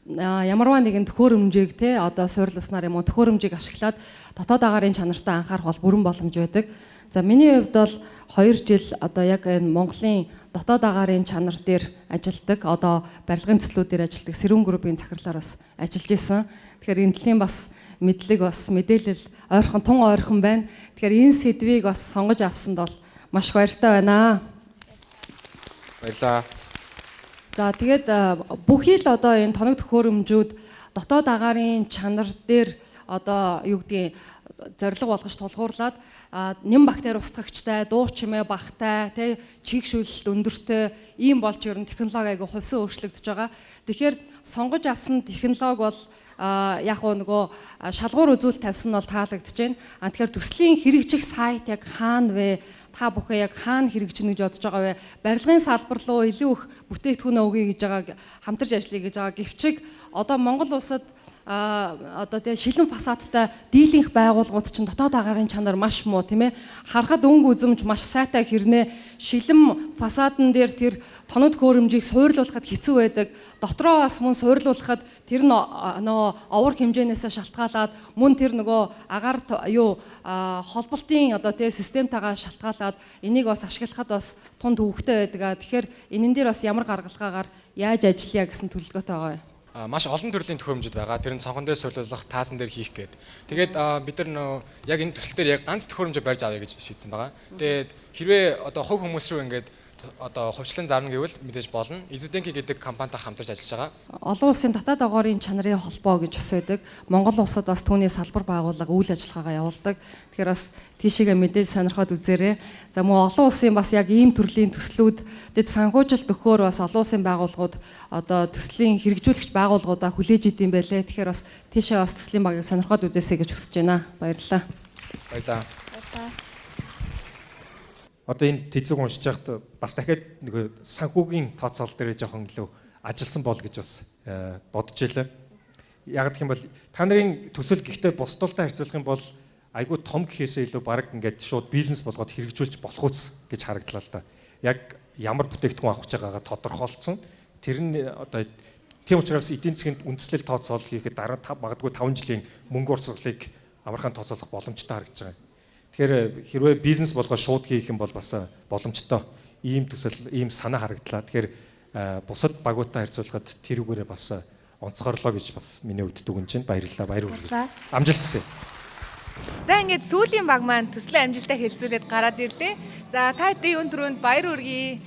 ямарваа нэгэн төхөөрөмжийг тий одоо суйрлуулснаар юм уу төхөөрөмжийг ашиглаад дотоод агаарын чанартаа анхаарах бол бүрэн боломж байдаг. За миний хувьд бол 2 жил одоо яг энэ Монголын дотоод агаарын чанар дээр ажилладаг, одоо барилгын төслүүд дээр ажилладаг Сэрүүн группийн захирлаар бас ажиллаж исэн. Тэгэхээр энэ төрлийн бас мэдлэг бас мэдээлэл ойрхон тун ойрхон байна. Тэгэхээр энэ сэдвийг бас сонгож авсанд бол маш их баяртай байна. Баярлалаа. За тэгээд бүхий л одоо энэ тоног төхөөрөмжүүд дотоод агаарын чанар дээр одоо юу гэдгийг зорилго болгож тулгуурлаад нэм бактери устгагчтай, дуу чимээ багтай, тэ чийгшүүлэлт өндөртэй ийм болж ер нь технологи айгүй хувьсан өөрчлөгдөж байгаа. Тэгэхээр сонгож авсан технологи бол яг уу нөгөө шалгуур үзүүлэлт тавьсан нь бол таалагдж байна. Тэгэхээр төслийн хэрэгжих сайт яг хаана вэ? Та бүхэн яг хаана хэрэгжинэ гэж бодож байгаа вэ? Барилгын салбар руу илүү их бүтээгдэхүүнээ өгье гэж байгаа, хамтарч ажиллая гэж байгаа. Гэвчиг одоо Монгол улсад одоо тэгээ шилэн фасадтай дийлэнх байгууллагууд чинь дотоод агаарын чанар маш муу тийм ээ. Харахад өнгө үзэмж маш сайтай хэрнээ шилэн фасадан дээр тэр тоног төхөөрөмжийг суурлуулахад хэцүү байдаг. Дотроо бас мөн суурлуулахад тэр нөгөө овор хэмжээнээсээ шалтгаалаад мөн тэр нөгөө агаар юу холболтын одоо тэгээ системтэйгээ шалтгаалаад энийг бас ашиглахад бас тун төвөгтэй байдаг. Тэгэхээр энэн дээр бас ямар гаргалгаагаар яаж ажиллая гэсэн төлөвлөгөөтэй байгаа юм. Маш олон төрлийн төхөөрөмжүүд байгаа. Тэр нь цонхон дээр суйрлуулах, таазан дээр хийх гээд. Тэгээд бид нар нөө яг энэ төсөл дээр яг ганц төхөөрөмжөө барьж авъя гэж шийдсэн байгаа. Тэгээд хэрвээ одоо хувь хүмүүс рүү ингээд одоо хувьчлан зарна гэвэл мэдээж болно. Изуденки гэдэг компанитай хамтарч ажиллаж байгаа. Олон улсын дотоод агаарын чанарын холбоо гэж бас байдаг. Монгол улсад бас түүний салбар байгууллага үйл ажиллагаагаа явуулдаг. Тэгэхээр бас тийшээгээ мэдээлэл сонирхоод үзээрэй. За мөн олон улсын бас яг ийм төрлийн төслүүд дэд санхүүжилт өгөхөөр бас олон улсын байгууллагууд одоо төслийн хэрэгжүүлэгч байгууллагуудаа хүлээж идэм байлээ. Тэгэхээр бас тийшээ бас төслийн багийг сонирхоод үзээсэй гэж хүсэж байна. Баярлалаа. Баярлалаа. Баярлалаа. Одоо энэ тезэг уншиж байхад бас дахиад нөгөө санхүүгийн тооцоол дээр жоохон илүү ажилласан бол гэж бас бодож илээ. Яг гэх юм бол та нарын төсөл гэхдээ бусдултай харьцуулах юм бол айгүй том гэхээсээ илүү баг ингээд шууд бизнес болгоод хэрэгжүүлж болох үс гэж харагдлаа л да. Яг ямар бүтээгдэхүүн авах гэж байгаагаа тодорхойлцсон. Тэр нь одоо тийм учраас эдийн засгийн үндслэл тооцоол хийхэд дараа магадгүй 5 жилийн мөнгө урсгалыг амархан тооцоолох боломжтой харагдаж байгаа. Тэгэхээр хэрвээ бизнес болгоо шууд хийх юм бол бас боломжтой ийм төсөл, ийм санаа харагдлаа. Тэгэхээр бусад багуудтай харьцуулахад тэрүүгээрээ бас онцгорлоо гэж бас миний хувьд дүгнэж байна. Баярлалаа. Баяр хүргэе. Амжилт хүсье. За ингээд сүүлийн баг маань төслийн амжилтаа хэлцүүлээд гараад ирлээ. За та хэдийн юун түрүүнд баяр хүргэе.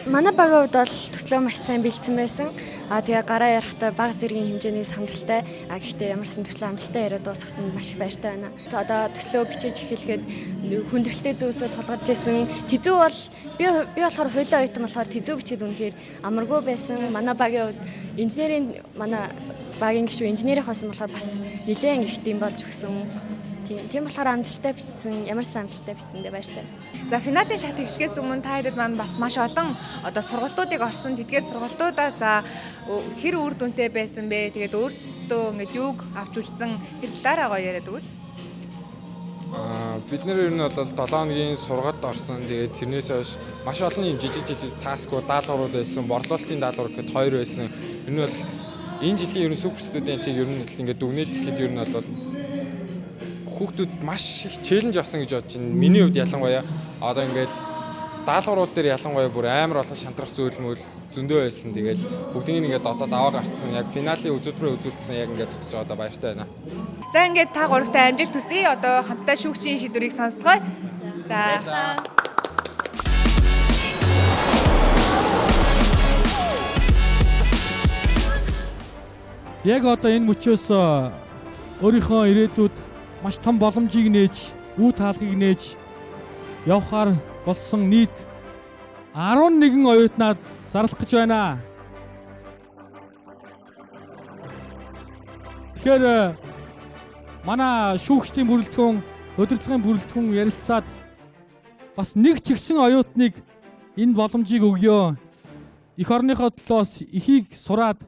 Манай багийн хувьд бол төслөө маш сайн бэлдсэн байсан. Тэгээ гараа ярихтаа баг зэргийн хэмжээний сандралтай. Гэхдээ ямарсан төслөө амжилттай яриад дуусгасан маш их баяртай байна. Одоо төслөө бичиж эхлэхэд хүндрэлтэй зүйлсүүд тулгарч исэн. Тэзүү бол би болохоор хуулийн оюутан болохоор тэзүү бичээд үнэхээр амаргүй байсан. Манай багийн хувьд инженерийн манай багийн гишүүн инженерийн хоосон болохоор бас нэлээд их дэм болж өгсөн. Тийм болохоор амжилттай бичсэн, ямарсан амжилттай бичсэндээ баяртай. За финалийн шат эхлэхээс өмнө та хэдэд маань бас маш олон одоо сургалтуудыг орсон. Тэдгээр сургалтуудаас хэр үр дүнтэй байсан бэ? Тэгээд өөрсдөө ингээд юуг авч үлдсэн тэр талаараа гоё яриад өгвөл. Бид нэр ер нь бол 7 хоногийн сургалт орсон. Тэгээд тэрнээс хойш маш олон юм жижиг жижиг таскууд, даалгаврууд байсан. Борлуулалтын даалгавар гэхэд 2 байсан. Ер нь бол энэ жилийн ер нь супер студентийг ер нь ингээд дүгнээд хэлэхэд ер нь бол хүүхдүүд маш их челленж болсон гэж бодож байна. Миний хувьд ялангуяа одоо ингээд даалгаврууд дээр ялангуяа бүр амар олон шантрах зүйл мөл зөндөө байсан. Тэгэл бүгдийг ингээд одоо даваа гарцсан. Яг финалийн үзүүлбэрээ үзүүлсэн яг ингээд зогсож байгаа одоо баяртай байна. За ингээд та гуравтай амжилт хүсье. Одоо хамтдаа шүүгчийн шийдвэрийг сонсцгоё. За. Яг одоо энэ мөчөөс өөрийнхөө ирээдүйд маш том боломжийг нээж, үе таалгыг нээж явахаар болсон нийт 11 оюутнаа зарлах гэж байна. Тэгэхээр манай шүүгчдийн бүрэлдэхүүн, удирдлагын бүрэлдэхүүн ярилцаад бас нэг ч ихсэн оюутныг энэ боломжийг өгөө. Эх орныхоо төлөөс ихийг сураад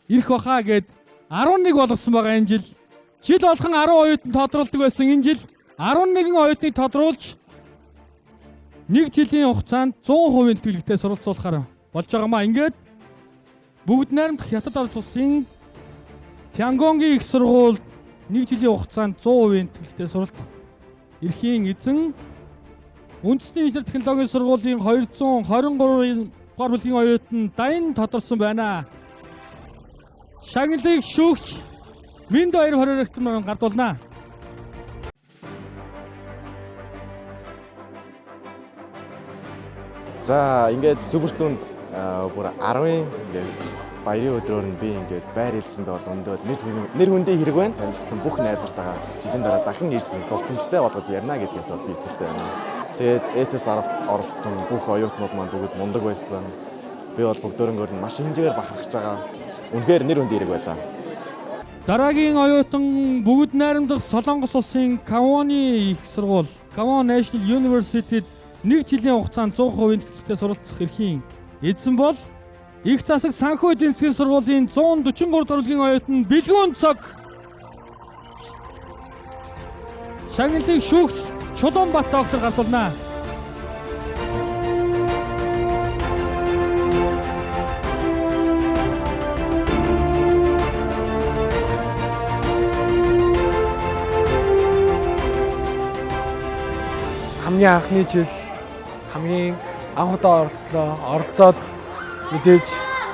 ирэх баха гэд 11 болгосон байгаа энэ жил. Жил болгон 10 оюутан тодруулдаг байсан. Энэ жил 11 оюутныг тодруулж нэг жилийн хугацаанд 100% тэтгэлэгтэй суралцуулахаар болж байгаамаа. Ингээд бүгд найрамдах Хятад ард улсын Тянгонгийн их сургуульд нэг жилийн хугацаанд 100% тэтгэлэгтэй суралцах эрхийн эзэн үндэсний инженер технологийн сургуулийн 223 дугаар бүлгийн оюутан Даян тодорсон байна. Шагналыг шүүгч Минд баяр хоригт маань гардуулнаа. За ингээд Супер Студент бүр 10-ын ингээд баярын өдрөөр нь би ингээд байр хэлсэнд бол өндөө нэр хүндийн хэрэг байна. Танилцсан бүх найзартайгаа жилийн дараа дахин ирж нэг дурсамжтай болгож ярина гэдэгт бол би итгэлтэй байна. Тэгээд SS10-т оролцсон бүх оюутнууд маань бүгд мундаг байсан. Би бол бүгдөөрөнгөөр нь маш хэмжээгээр бахархаж байгаа. Үнэхээр нэр хүндийн хэрэг байлаа. Дараагийн оюутан бүгд найрамдах Солонгос улсын Кавоны их сургууль, Кавон National University-д нэг жилийн хугацаанд 100% тэтгэлэгтэй суралцах эрхийн эзэн бол их засаг санхүү эдийн засгийн сургуулийн 143 дугаар оюутан Бэлгүүн цог. Шагналыг шүүгч Чулуунбат доктор гардуулнаа. Хамгийн анхны жил хамгийн анх удаа оролцлоо. Оролцоод мэдээж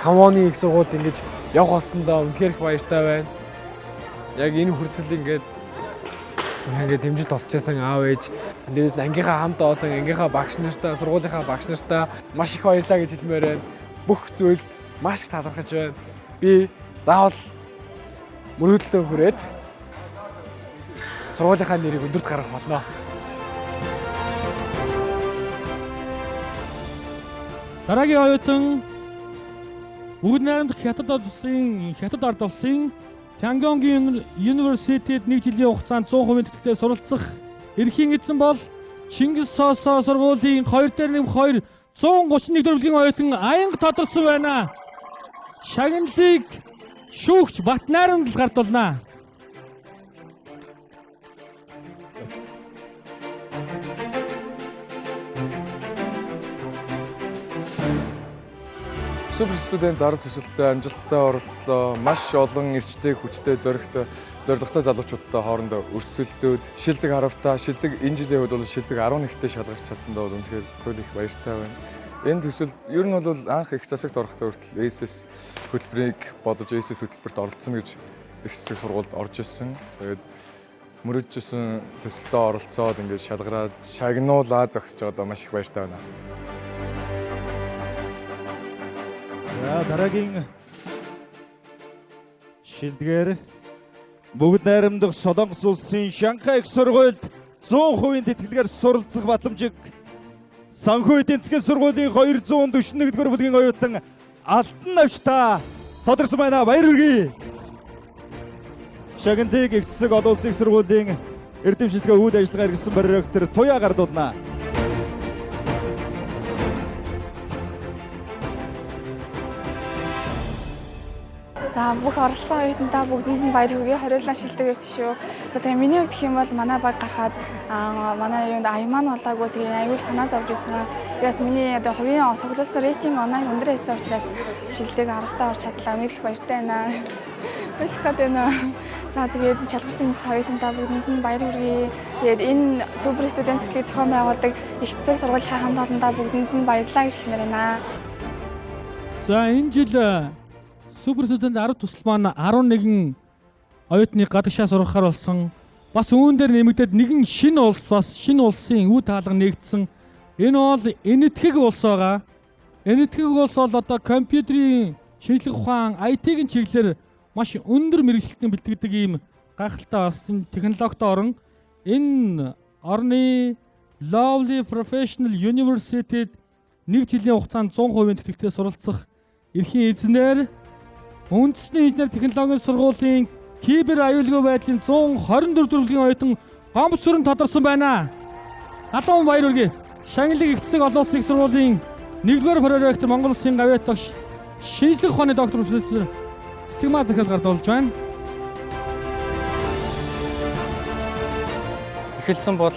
Камоны их сургуульд ингэж явах болсондоо үнэхээр их баяртай байна. Яг энэ хүртэл ингээд дэмжиж тусчээсэн аав ээж, дээрээс нь ангийнхаа хамт олон, ангийнхаа багш нартай, сургуулийнхаа багш нартай маш их баярлалаа гэж хэлмээр байна. Бүх зүйлд маш их талархаж байна. Би заавал мөрөөдөлтөө хүрээд сургуулийнхаа нэрийг өндөрт гаргах болно. Дараагийн оюутан бүгд найрамдах Хятад ард улсын Тянгонгийн University-д нэг жилийн хугацаанд 100% тэтгэлэгтэй суралцах эрхийн эзэн бол Чингис Сосо сургуулийн 2-2 131 дөрвөлгийн оюутан Аянга тодорсон байна. Шагналыг шүүгч Бат найрамдал гардуулнаа. Супер Студент 10 төсөлтөд амжилттай оролцлоо. Маш олон эрчтэй, хүчтэй, зоригтой, зорилготой залуучуудтай хоорондоо өрсөлдөөд шилдэг 10-таа, шилдэг энэ жилийн хувьд бол шилдэг 11-тэй шалгарч чадсандаа бол үнэхээр туйл их баяртай байна. Энэ төсөлд ер нь бол анх их засагт орохдоо хүртэл SS хөтөлбөрийг бодож SS хөтөлбөрт оролцсон гэж их засаг сургуульд орж ирсэн. Тэгээд мөрөджсөн төсөлтөд оролцоод ингээд шалгараад шагнуулаа зогсож байгаадаа маш их баяртай байна. За дараагийн шилдгээр бүгд найрамдах Солонгос улсын Шанхай их сургуульд 100% тэтгэлгээр суралцах батламжийг санхүү эдийн засгийн сургуулийн 241 дугаар бүлгийн оюутан Алтан навчтай тодорсон байна. Баяр хүргэе. Шагналыг их засаг олон улсын их сургуулийн эрдэм шилдгээ үйл ажиллагаа эргэсэн проректор Туяа гардуулна. За бүх оролцсон оюутандаа бүгдэнд нь баяр хүргэе. Хориулан шилдэг байсан шүү. За тэгээ миний хувьд гэх юм бол манай баг гарахад манай юунд аян маань болоогүй тэгээ аягүй санаа зовж ирсэн. Тэгээс миний одоо хувийн цуглуулсан рейтинг оноо өндөр байсан учраас шилдэг 10-таа орж чадлаа. Үнээр их баяртай байна. Баярлах гээд байна. За тэгээд шалгарсан оюутандаа бүгдэнд нь баяр хүргэе. Тэгээд энэ Супер Студент төслийг зохион байгуулдаг их засаг сургуулийн хамт олондоо бүгдэнд нь баярлалаа гэж хэлмээр байна. За энэ жил Супер Студент 10 төсөл маань 11 оюутныг гадагшаа сургахаар болсон. Бас үүн дээр нэмэгдээд нэгэн шинэ улс бас шинэ улсын үе таалга нэгдсэн. Энэ бол Энэтхэг улс байгаа. Энэтхэг улс бол одоо компьютерийн шинжлэх ухаан, IT-ийн чиглэлээр маш өндөр мэргэжилтэн бэлтгэдэг ийм гайхалтай бас технологитой орн. Энэ орны Lovely Professional University-д нэг жилийн хугацаанд 100% тэтгэлэгтэй суралцах эрхийн эзнэр үндэсний инженер технологийн сургуулийн кибер аюулгүй байдлын 124 дөрвөлгийн оюутан Гомбо сүрэн тодорсон байна. Залуун баяр хүргэе. Шагналыг их засаг олон улсын их сургуулийн 1-р проректор Монгол улсын гавьяат багш шинжлэх ухааны доктор профессор Цэцэгмаа захирал гардуулж байна. Эхэлсэн бол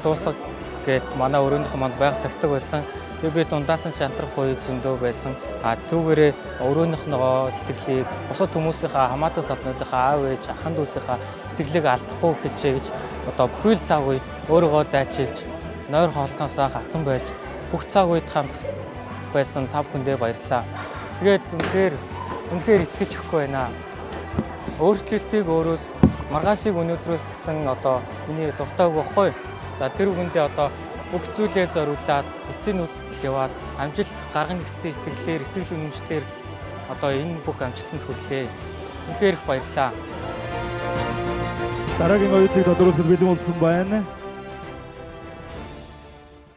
дуусга гэд манай өрөөнийхөө манд байг цагтаг байсан. Тэгээ би дундаас нь шантрах үе зөндөө байсан. А түүгээрээ өрөөнийхнийгөө итгэлийг бусад хүмүүсийнхаа хамаатан саднуудынхаа аав ээж ахан дүүсийнхаа итгэлийг алдахгүй гэж одоо бүхэл цаг үед өөрийгөө дайчилж нойр хоолтоосоо гасан байж бүх цаг үед хамт байсан та бүхэндээ баярлалаа. Тэгээд үнэхээр итгэж өгөхгүй байна. Өөрчлөлтийг өөрөөс маргаашийг өнөөдрөөс гэсэн одоо миний дуртай үг багхгүй. За тэр үгэндээ одоо бүх зүйлээ зориулаад эцсийн нүүдэлд яваад амжилт гаргана гэсэн итгэлээр, итгэл үнэмшлэр одоо энэ бүх амжилтанд хүрлээ. Үнэхээр их баярлалаа. Дараагийн оюутныг тодруулахад бэлэн болсон байна.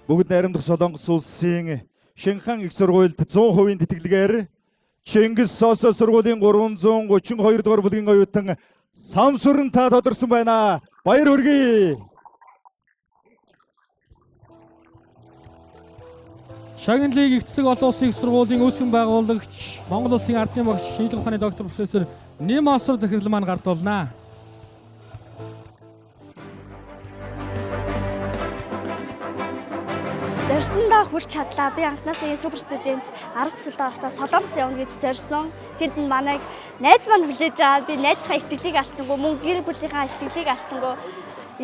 Бүгд найрамдах Солонгос улсын Шинхан их сургуульд 100% тэтгэлгээр Чингис Сосо сургуулийн 332 дугаар бүлгийн оюутан Самсүрэн та тодорсон байна. Баяр хүргэе. Шагналыг их засаг олон улсын их сургуулийн үүсгэн байгуулагч, Монгол улсын ардын багш, шинжлэх ухааны доктор профессор Нэм Осор захирал маань гардуулнаа. Зорьсондоо хүрч чадлаа. Би анхнаасаа энэ супер студент 10 төсөлд орохдоо Солонгос явна гэж зорьсон. Тэнд нь манайг найз маань хүлээж аваад би найзынхаа итгэлийг алдсангүй, мөн гэр бүлийнхаа итгэлийг алдсангүй.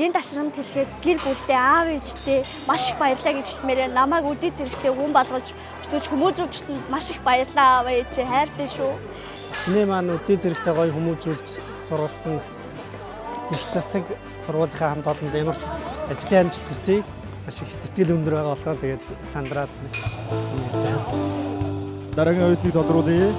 Энэ ташрамд хэлэхэд гэр бүлдээ, аав ээжтэй маш их баярлалаа гэж хэлмээр байна. Намайг үдээ зэрэгтэй хүн болгож өсөж хүмүүжүүлжсэнд маш их баярлалаа аав ээжээ, хайртай шүү. Миний маань үдээ зэрэгтэй гоё хүмүүжүүлж сургалсан их засаг сургуулийнхаа хамт олонд ямар ч ажлын амжилт хүсье. Маш их сэтгэл өндөр байгаа болохоор тэгээд сандраад ингэж байна. Дараагийн оюутныг тодруулъя.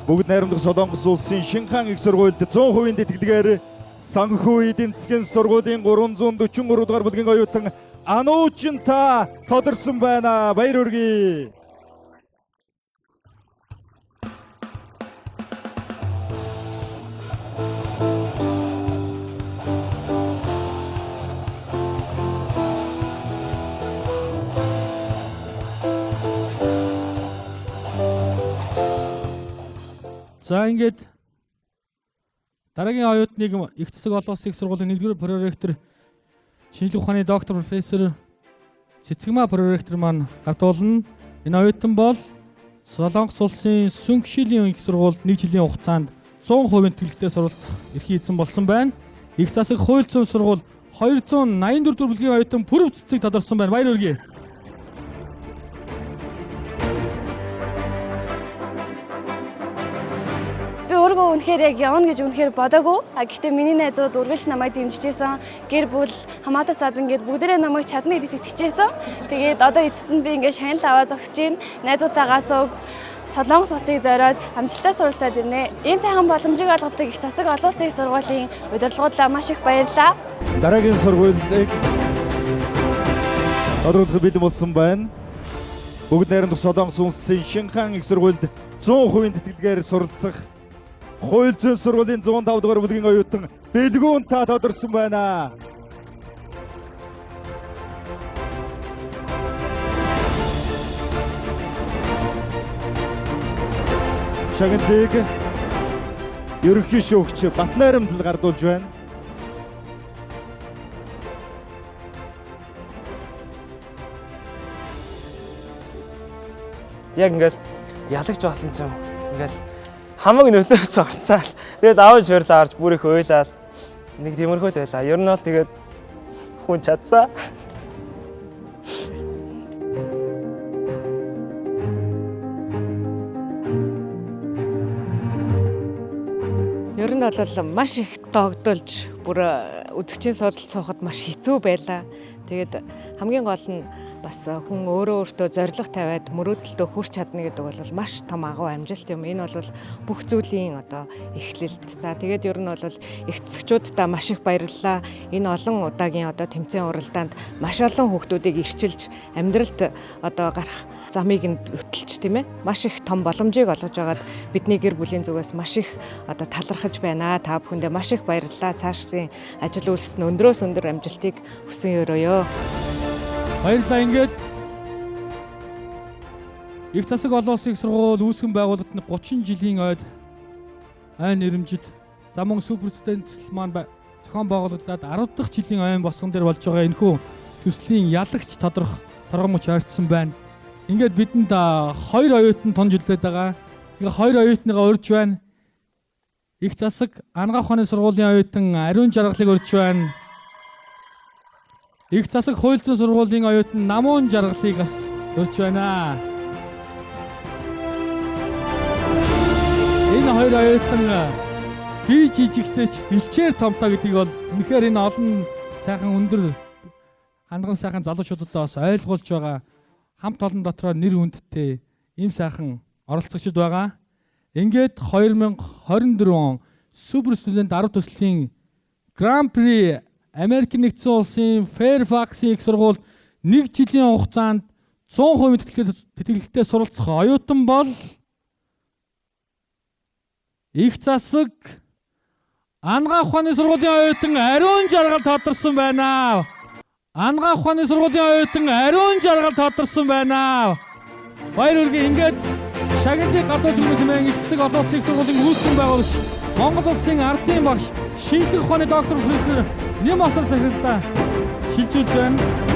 Бүгд найрамдах Солонгос улсын Шинхан их сургуульд 100% тэтгэлгээр Санхүү эдийн засгийн сургуулийн 343 дугаар бүлгийн оюутан Ануучин та тодорсон байна. Баяр хүргэе. За ингээд дараагийн оюутныг их засаг олон улсын их сургуулийн 1-р проректор, шинжлэх ухааны доктор профессор Цэцэгмаа проректор маань гардуулна. Энэ оюутан бол Солонгос улсын Сүнхшилийн их сургуульд 1 жилийн хугацаанд 100% тэтгэлэгтэй суралцах эрхийн эзэн болсон байна. Их засаг хууль зүйн сургууль 284 дугаар бүлгийн оюутан Пүрэв цэцэг тодорсон байна. Баяр хүргэе. Би өөрийгөө үнэхээр яг явна гэж үнэхээр бодоагүй. А гэхдээ миний найзууд үргэлж намайг дэмжижсэн. Гэр бүл, хамаатан садан гээд бүгдээрээ намайг чадна гэдэгт итгэжсэн. Тэгээд одоо эцэст нь би ингээд шагнал аваа зогсож байна. Найзуудтайгаа цуг Солонгос улсыг зориод амжилттай суралцаад ирнэ. Ийм сайхан боломжийг олгодог их засаг олон улсын их сургуулийн удирдлагуудаа маш их баярлалаа. Дараагийн сургуулийг тодруулах бэлэн болсон байна. Бүгд найрамдах Солонгос улсын Шинхан их сургуульд 100% тэтгэлгээр суралцах хууль зүйн сургуулийн 105 дугаар бүлгийн оюутан Бэлгүүн та тодорсон байна. Шагналыг ерөнхий шүүгч Батнайрамдал гардуулж байна. Яг ингээл ялагч болсон ч юм ингээл хамаг нөлөөс орсаал. Тэгэл аав шурлаа арч бүр их уйлаал. Нэг тиймэрхүү л байлаа. Ер нь бол тэгээд хүн чадсаа. Ер нь бол маш их догдолж бүр үзэгчийн судалд суухад маш хэцүү байлаа. Тэгээд хамгийн гол нь бас хүн өөрөө өөртөө зорилго тавиад мөрөөдөлтөө хүрч чадна гэдэг бол маш том агуу амжилт юм. Энэ бол бүх зүйлийн одоо эхлэлт. За тэгээд ер нь бол их засагчуудаа маш их баярлалаа. Энэ олон удаагийн одоо тэмцээн уралдаанд маш олон хүүхдүүдийг ирчилж амьдралд одоо гарах замыг нь хөтөлж тийм ээ. Маш их том боломжийг олгож байгаад бидний гэр бүлийн зүгээс маш их одоо талархаж байна. Та бүхэндээ маш их баярлалаа. Цаашдын ажил үйлсэд нь өндрөөс өндөр амжилтыг хүсэн өрөөё. Баярлалаа. Ингээд их засаг олон улсын их сургууль үүсгэн байгуулагдсан 30 жилийн ойд айн нэрэмжит за мөн супер студент төсөл маань зохион байгуулагдаад 10 дахь жилийн оюун босгон дээр болж байгаа энэхүү төслийн ялагч тодрох торгомч ойртсон байна. Ингээд бидэнд хоёр оюутан тунж үлдээд байгаа. Ингээ хоёр оюутныгаа урьж байна. Их засаг Ангаа ухааны сургуулийн оюутан Ариун Жаргалыг урьж байна. Их засаг хууль зүйн сургуулийн оюутан Намуун Жаргалыг бас урьж байна. Энэ хоёр оюутан бие жижигтэй ч бэлчээр томтой гэдгийг бол үнэхээр энэ олон сайхан өндөр хандган сайхан залуучуудад бас ойлгуулж байгаа хамт олон дотроо нэр хүндтэй ийм сайхан оролцогчд байгаа. Ингээд 2024 он Super Student 10 төслийн Гран При Америк нэгдсэн улсын Fairfax-ийн их сургуульд нэг жилийн хугацаанд 100% тэтгэлэгтэй суралцах оюутан бол их засаг Ангаа ухааны сургуулийн оюутан Ариун Жаргал тодорсон байна. Ангаа ухааны сургуулийн оюутан Ариун Жаргал тодорсон байна. Баяр хүргэе. Ингээд шагналыг гадууж өгнө хэмээн их засаг олон улсын их сургуулийн үүсгэн байгуулагч Монгол улсын ардын багш шинжлэх ухааны доктор профессор Нэм осор захиралдаа шилжүүлж байна.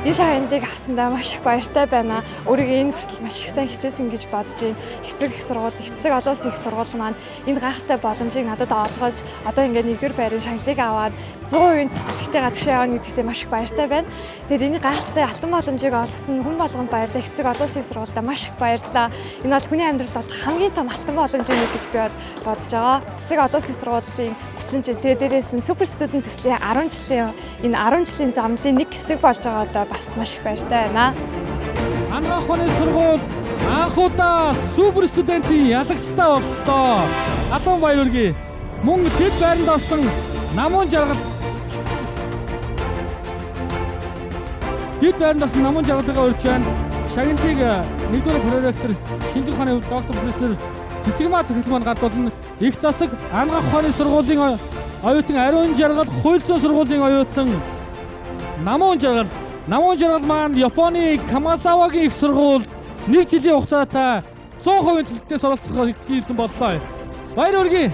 Энэ шагналыг авсандаа маш их баяртай байна. Өөрийгөө энэ хүртэл маш их сайн хичээсэн гэж бодож байна. Их зэрэг их сургууль, их засаг олон улсын их сургууль маань энэ гайхалтай боломжийг надад олгож одоо ингээд нэгдүгээр байрын шагналыг аваад 100% тэтгэлэгтэй гадагшаа явна гэдэгтээ маш их баяртай байна. Тэгээд энэ гайхалтай алтан боломжийг олгосон хүн болгонд баярлалаа. Их засаг олон улсын их сургуультай маш их баярлалаа. Энэ бол хүний амьдралд бол хамгийн том алтан боломжийн нэг гэж би бодож байгаа. Их засаг олон улсын их сургуулийн 30 жил, тэгээд дээрээс нь Super Student төслийн 10 жилийн энэ 10 жилийн замлын нэг хэсэг болж байгаадаа бас маш их баяртай байна. Ангаа ухааны сургууль анх удаа Super Student-ийн ялагчтай боллоо. Алуун баяр хүргэе. Мөн тэд байранд орсон Намуун Жаргал Тэд байранд орсон Намуун Жаргалыгаа урьж байна. Шагналыг нэгдүгээр проректор шинжлэх ухааны доктор профессор Цэцэгмаа захирал маань гардуулна. Их засаг Ангаа ухааны сургуулийн оюутан Ариун Жаргал, хууль зүйн сургуулийн оюутан Намуун Жаргал. Намуун Жаргал маань Японы Камасавагийн их сургуульд нэг жилийн хугацаатай 100% тэтгэлэгтэй суралцах хийсэн боллоо. Баяр хүргэе.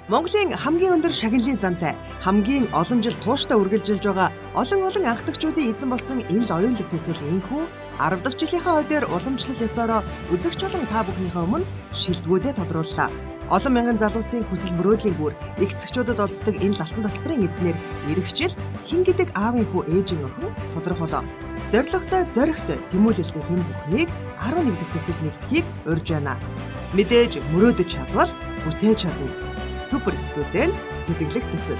Монголын хамгийн өндөр шагналын сантай, хамгийн олон жил тууштай үргэлжилж байгаа олон олон анхдагчдын эзэн болсон энэ л оюунлаг төсөл энхүү 10 дахь жилийнхээ хойдоор уламжлал ёсороо үзэгч болон та бүхнийхээ өмнө шилдэгүүдээ тодрууллаа. Олон мянган залуусын хүсэл мөрөөдлийн гүр их зэгчүүдэд олддог энэ л алтан тасалбарын эзнэр ирэх жил хэн гэдэг аавын хүү ээжийн охин тодорхойлоо. Зорилготой, зоригтой тэмүүлэлтэй хэн бүхнийг 11 дахь төсөл нэгдэхийг урьж байна. Мэдээж мөрөөдөж чадвал бүтээж чадна. Super Student тэтгэлэг төсөл.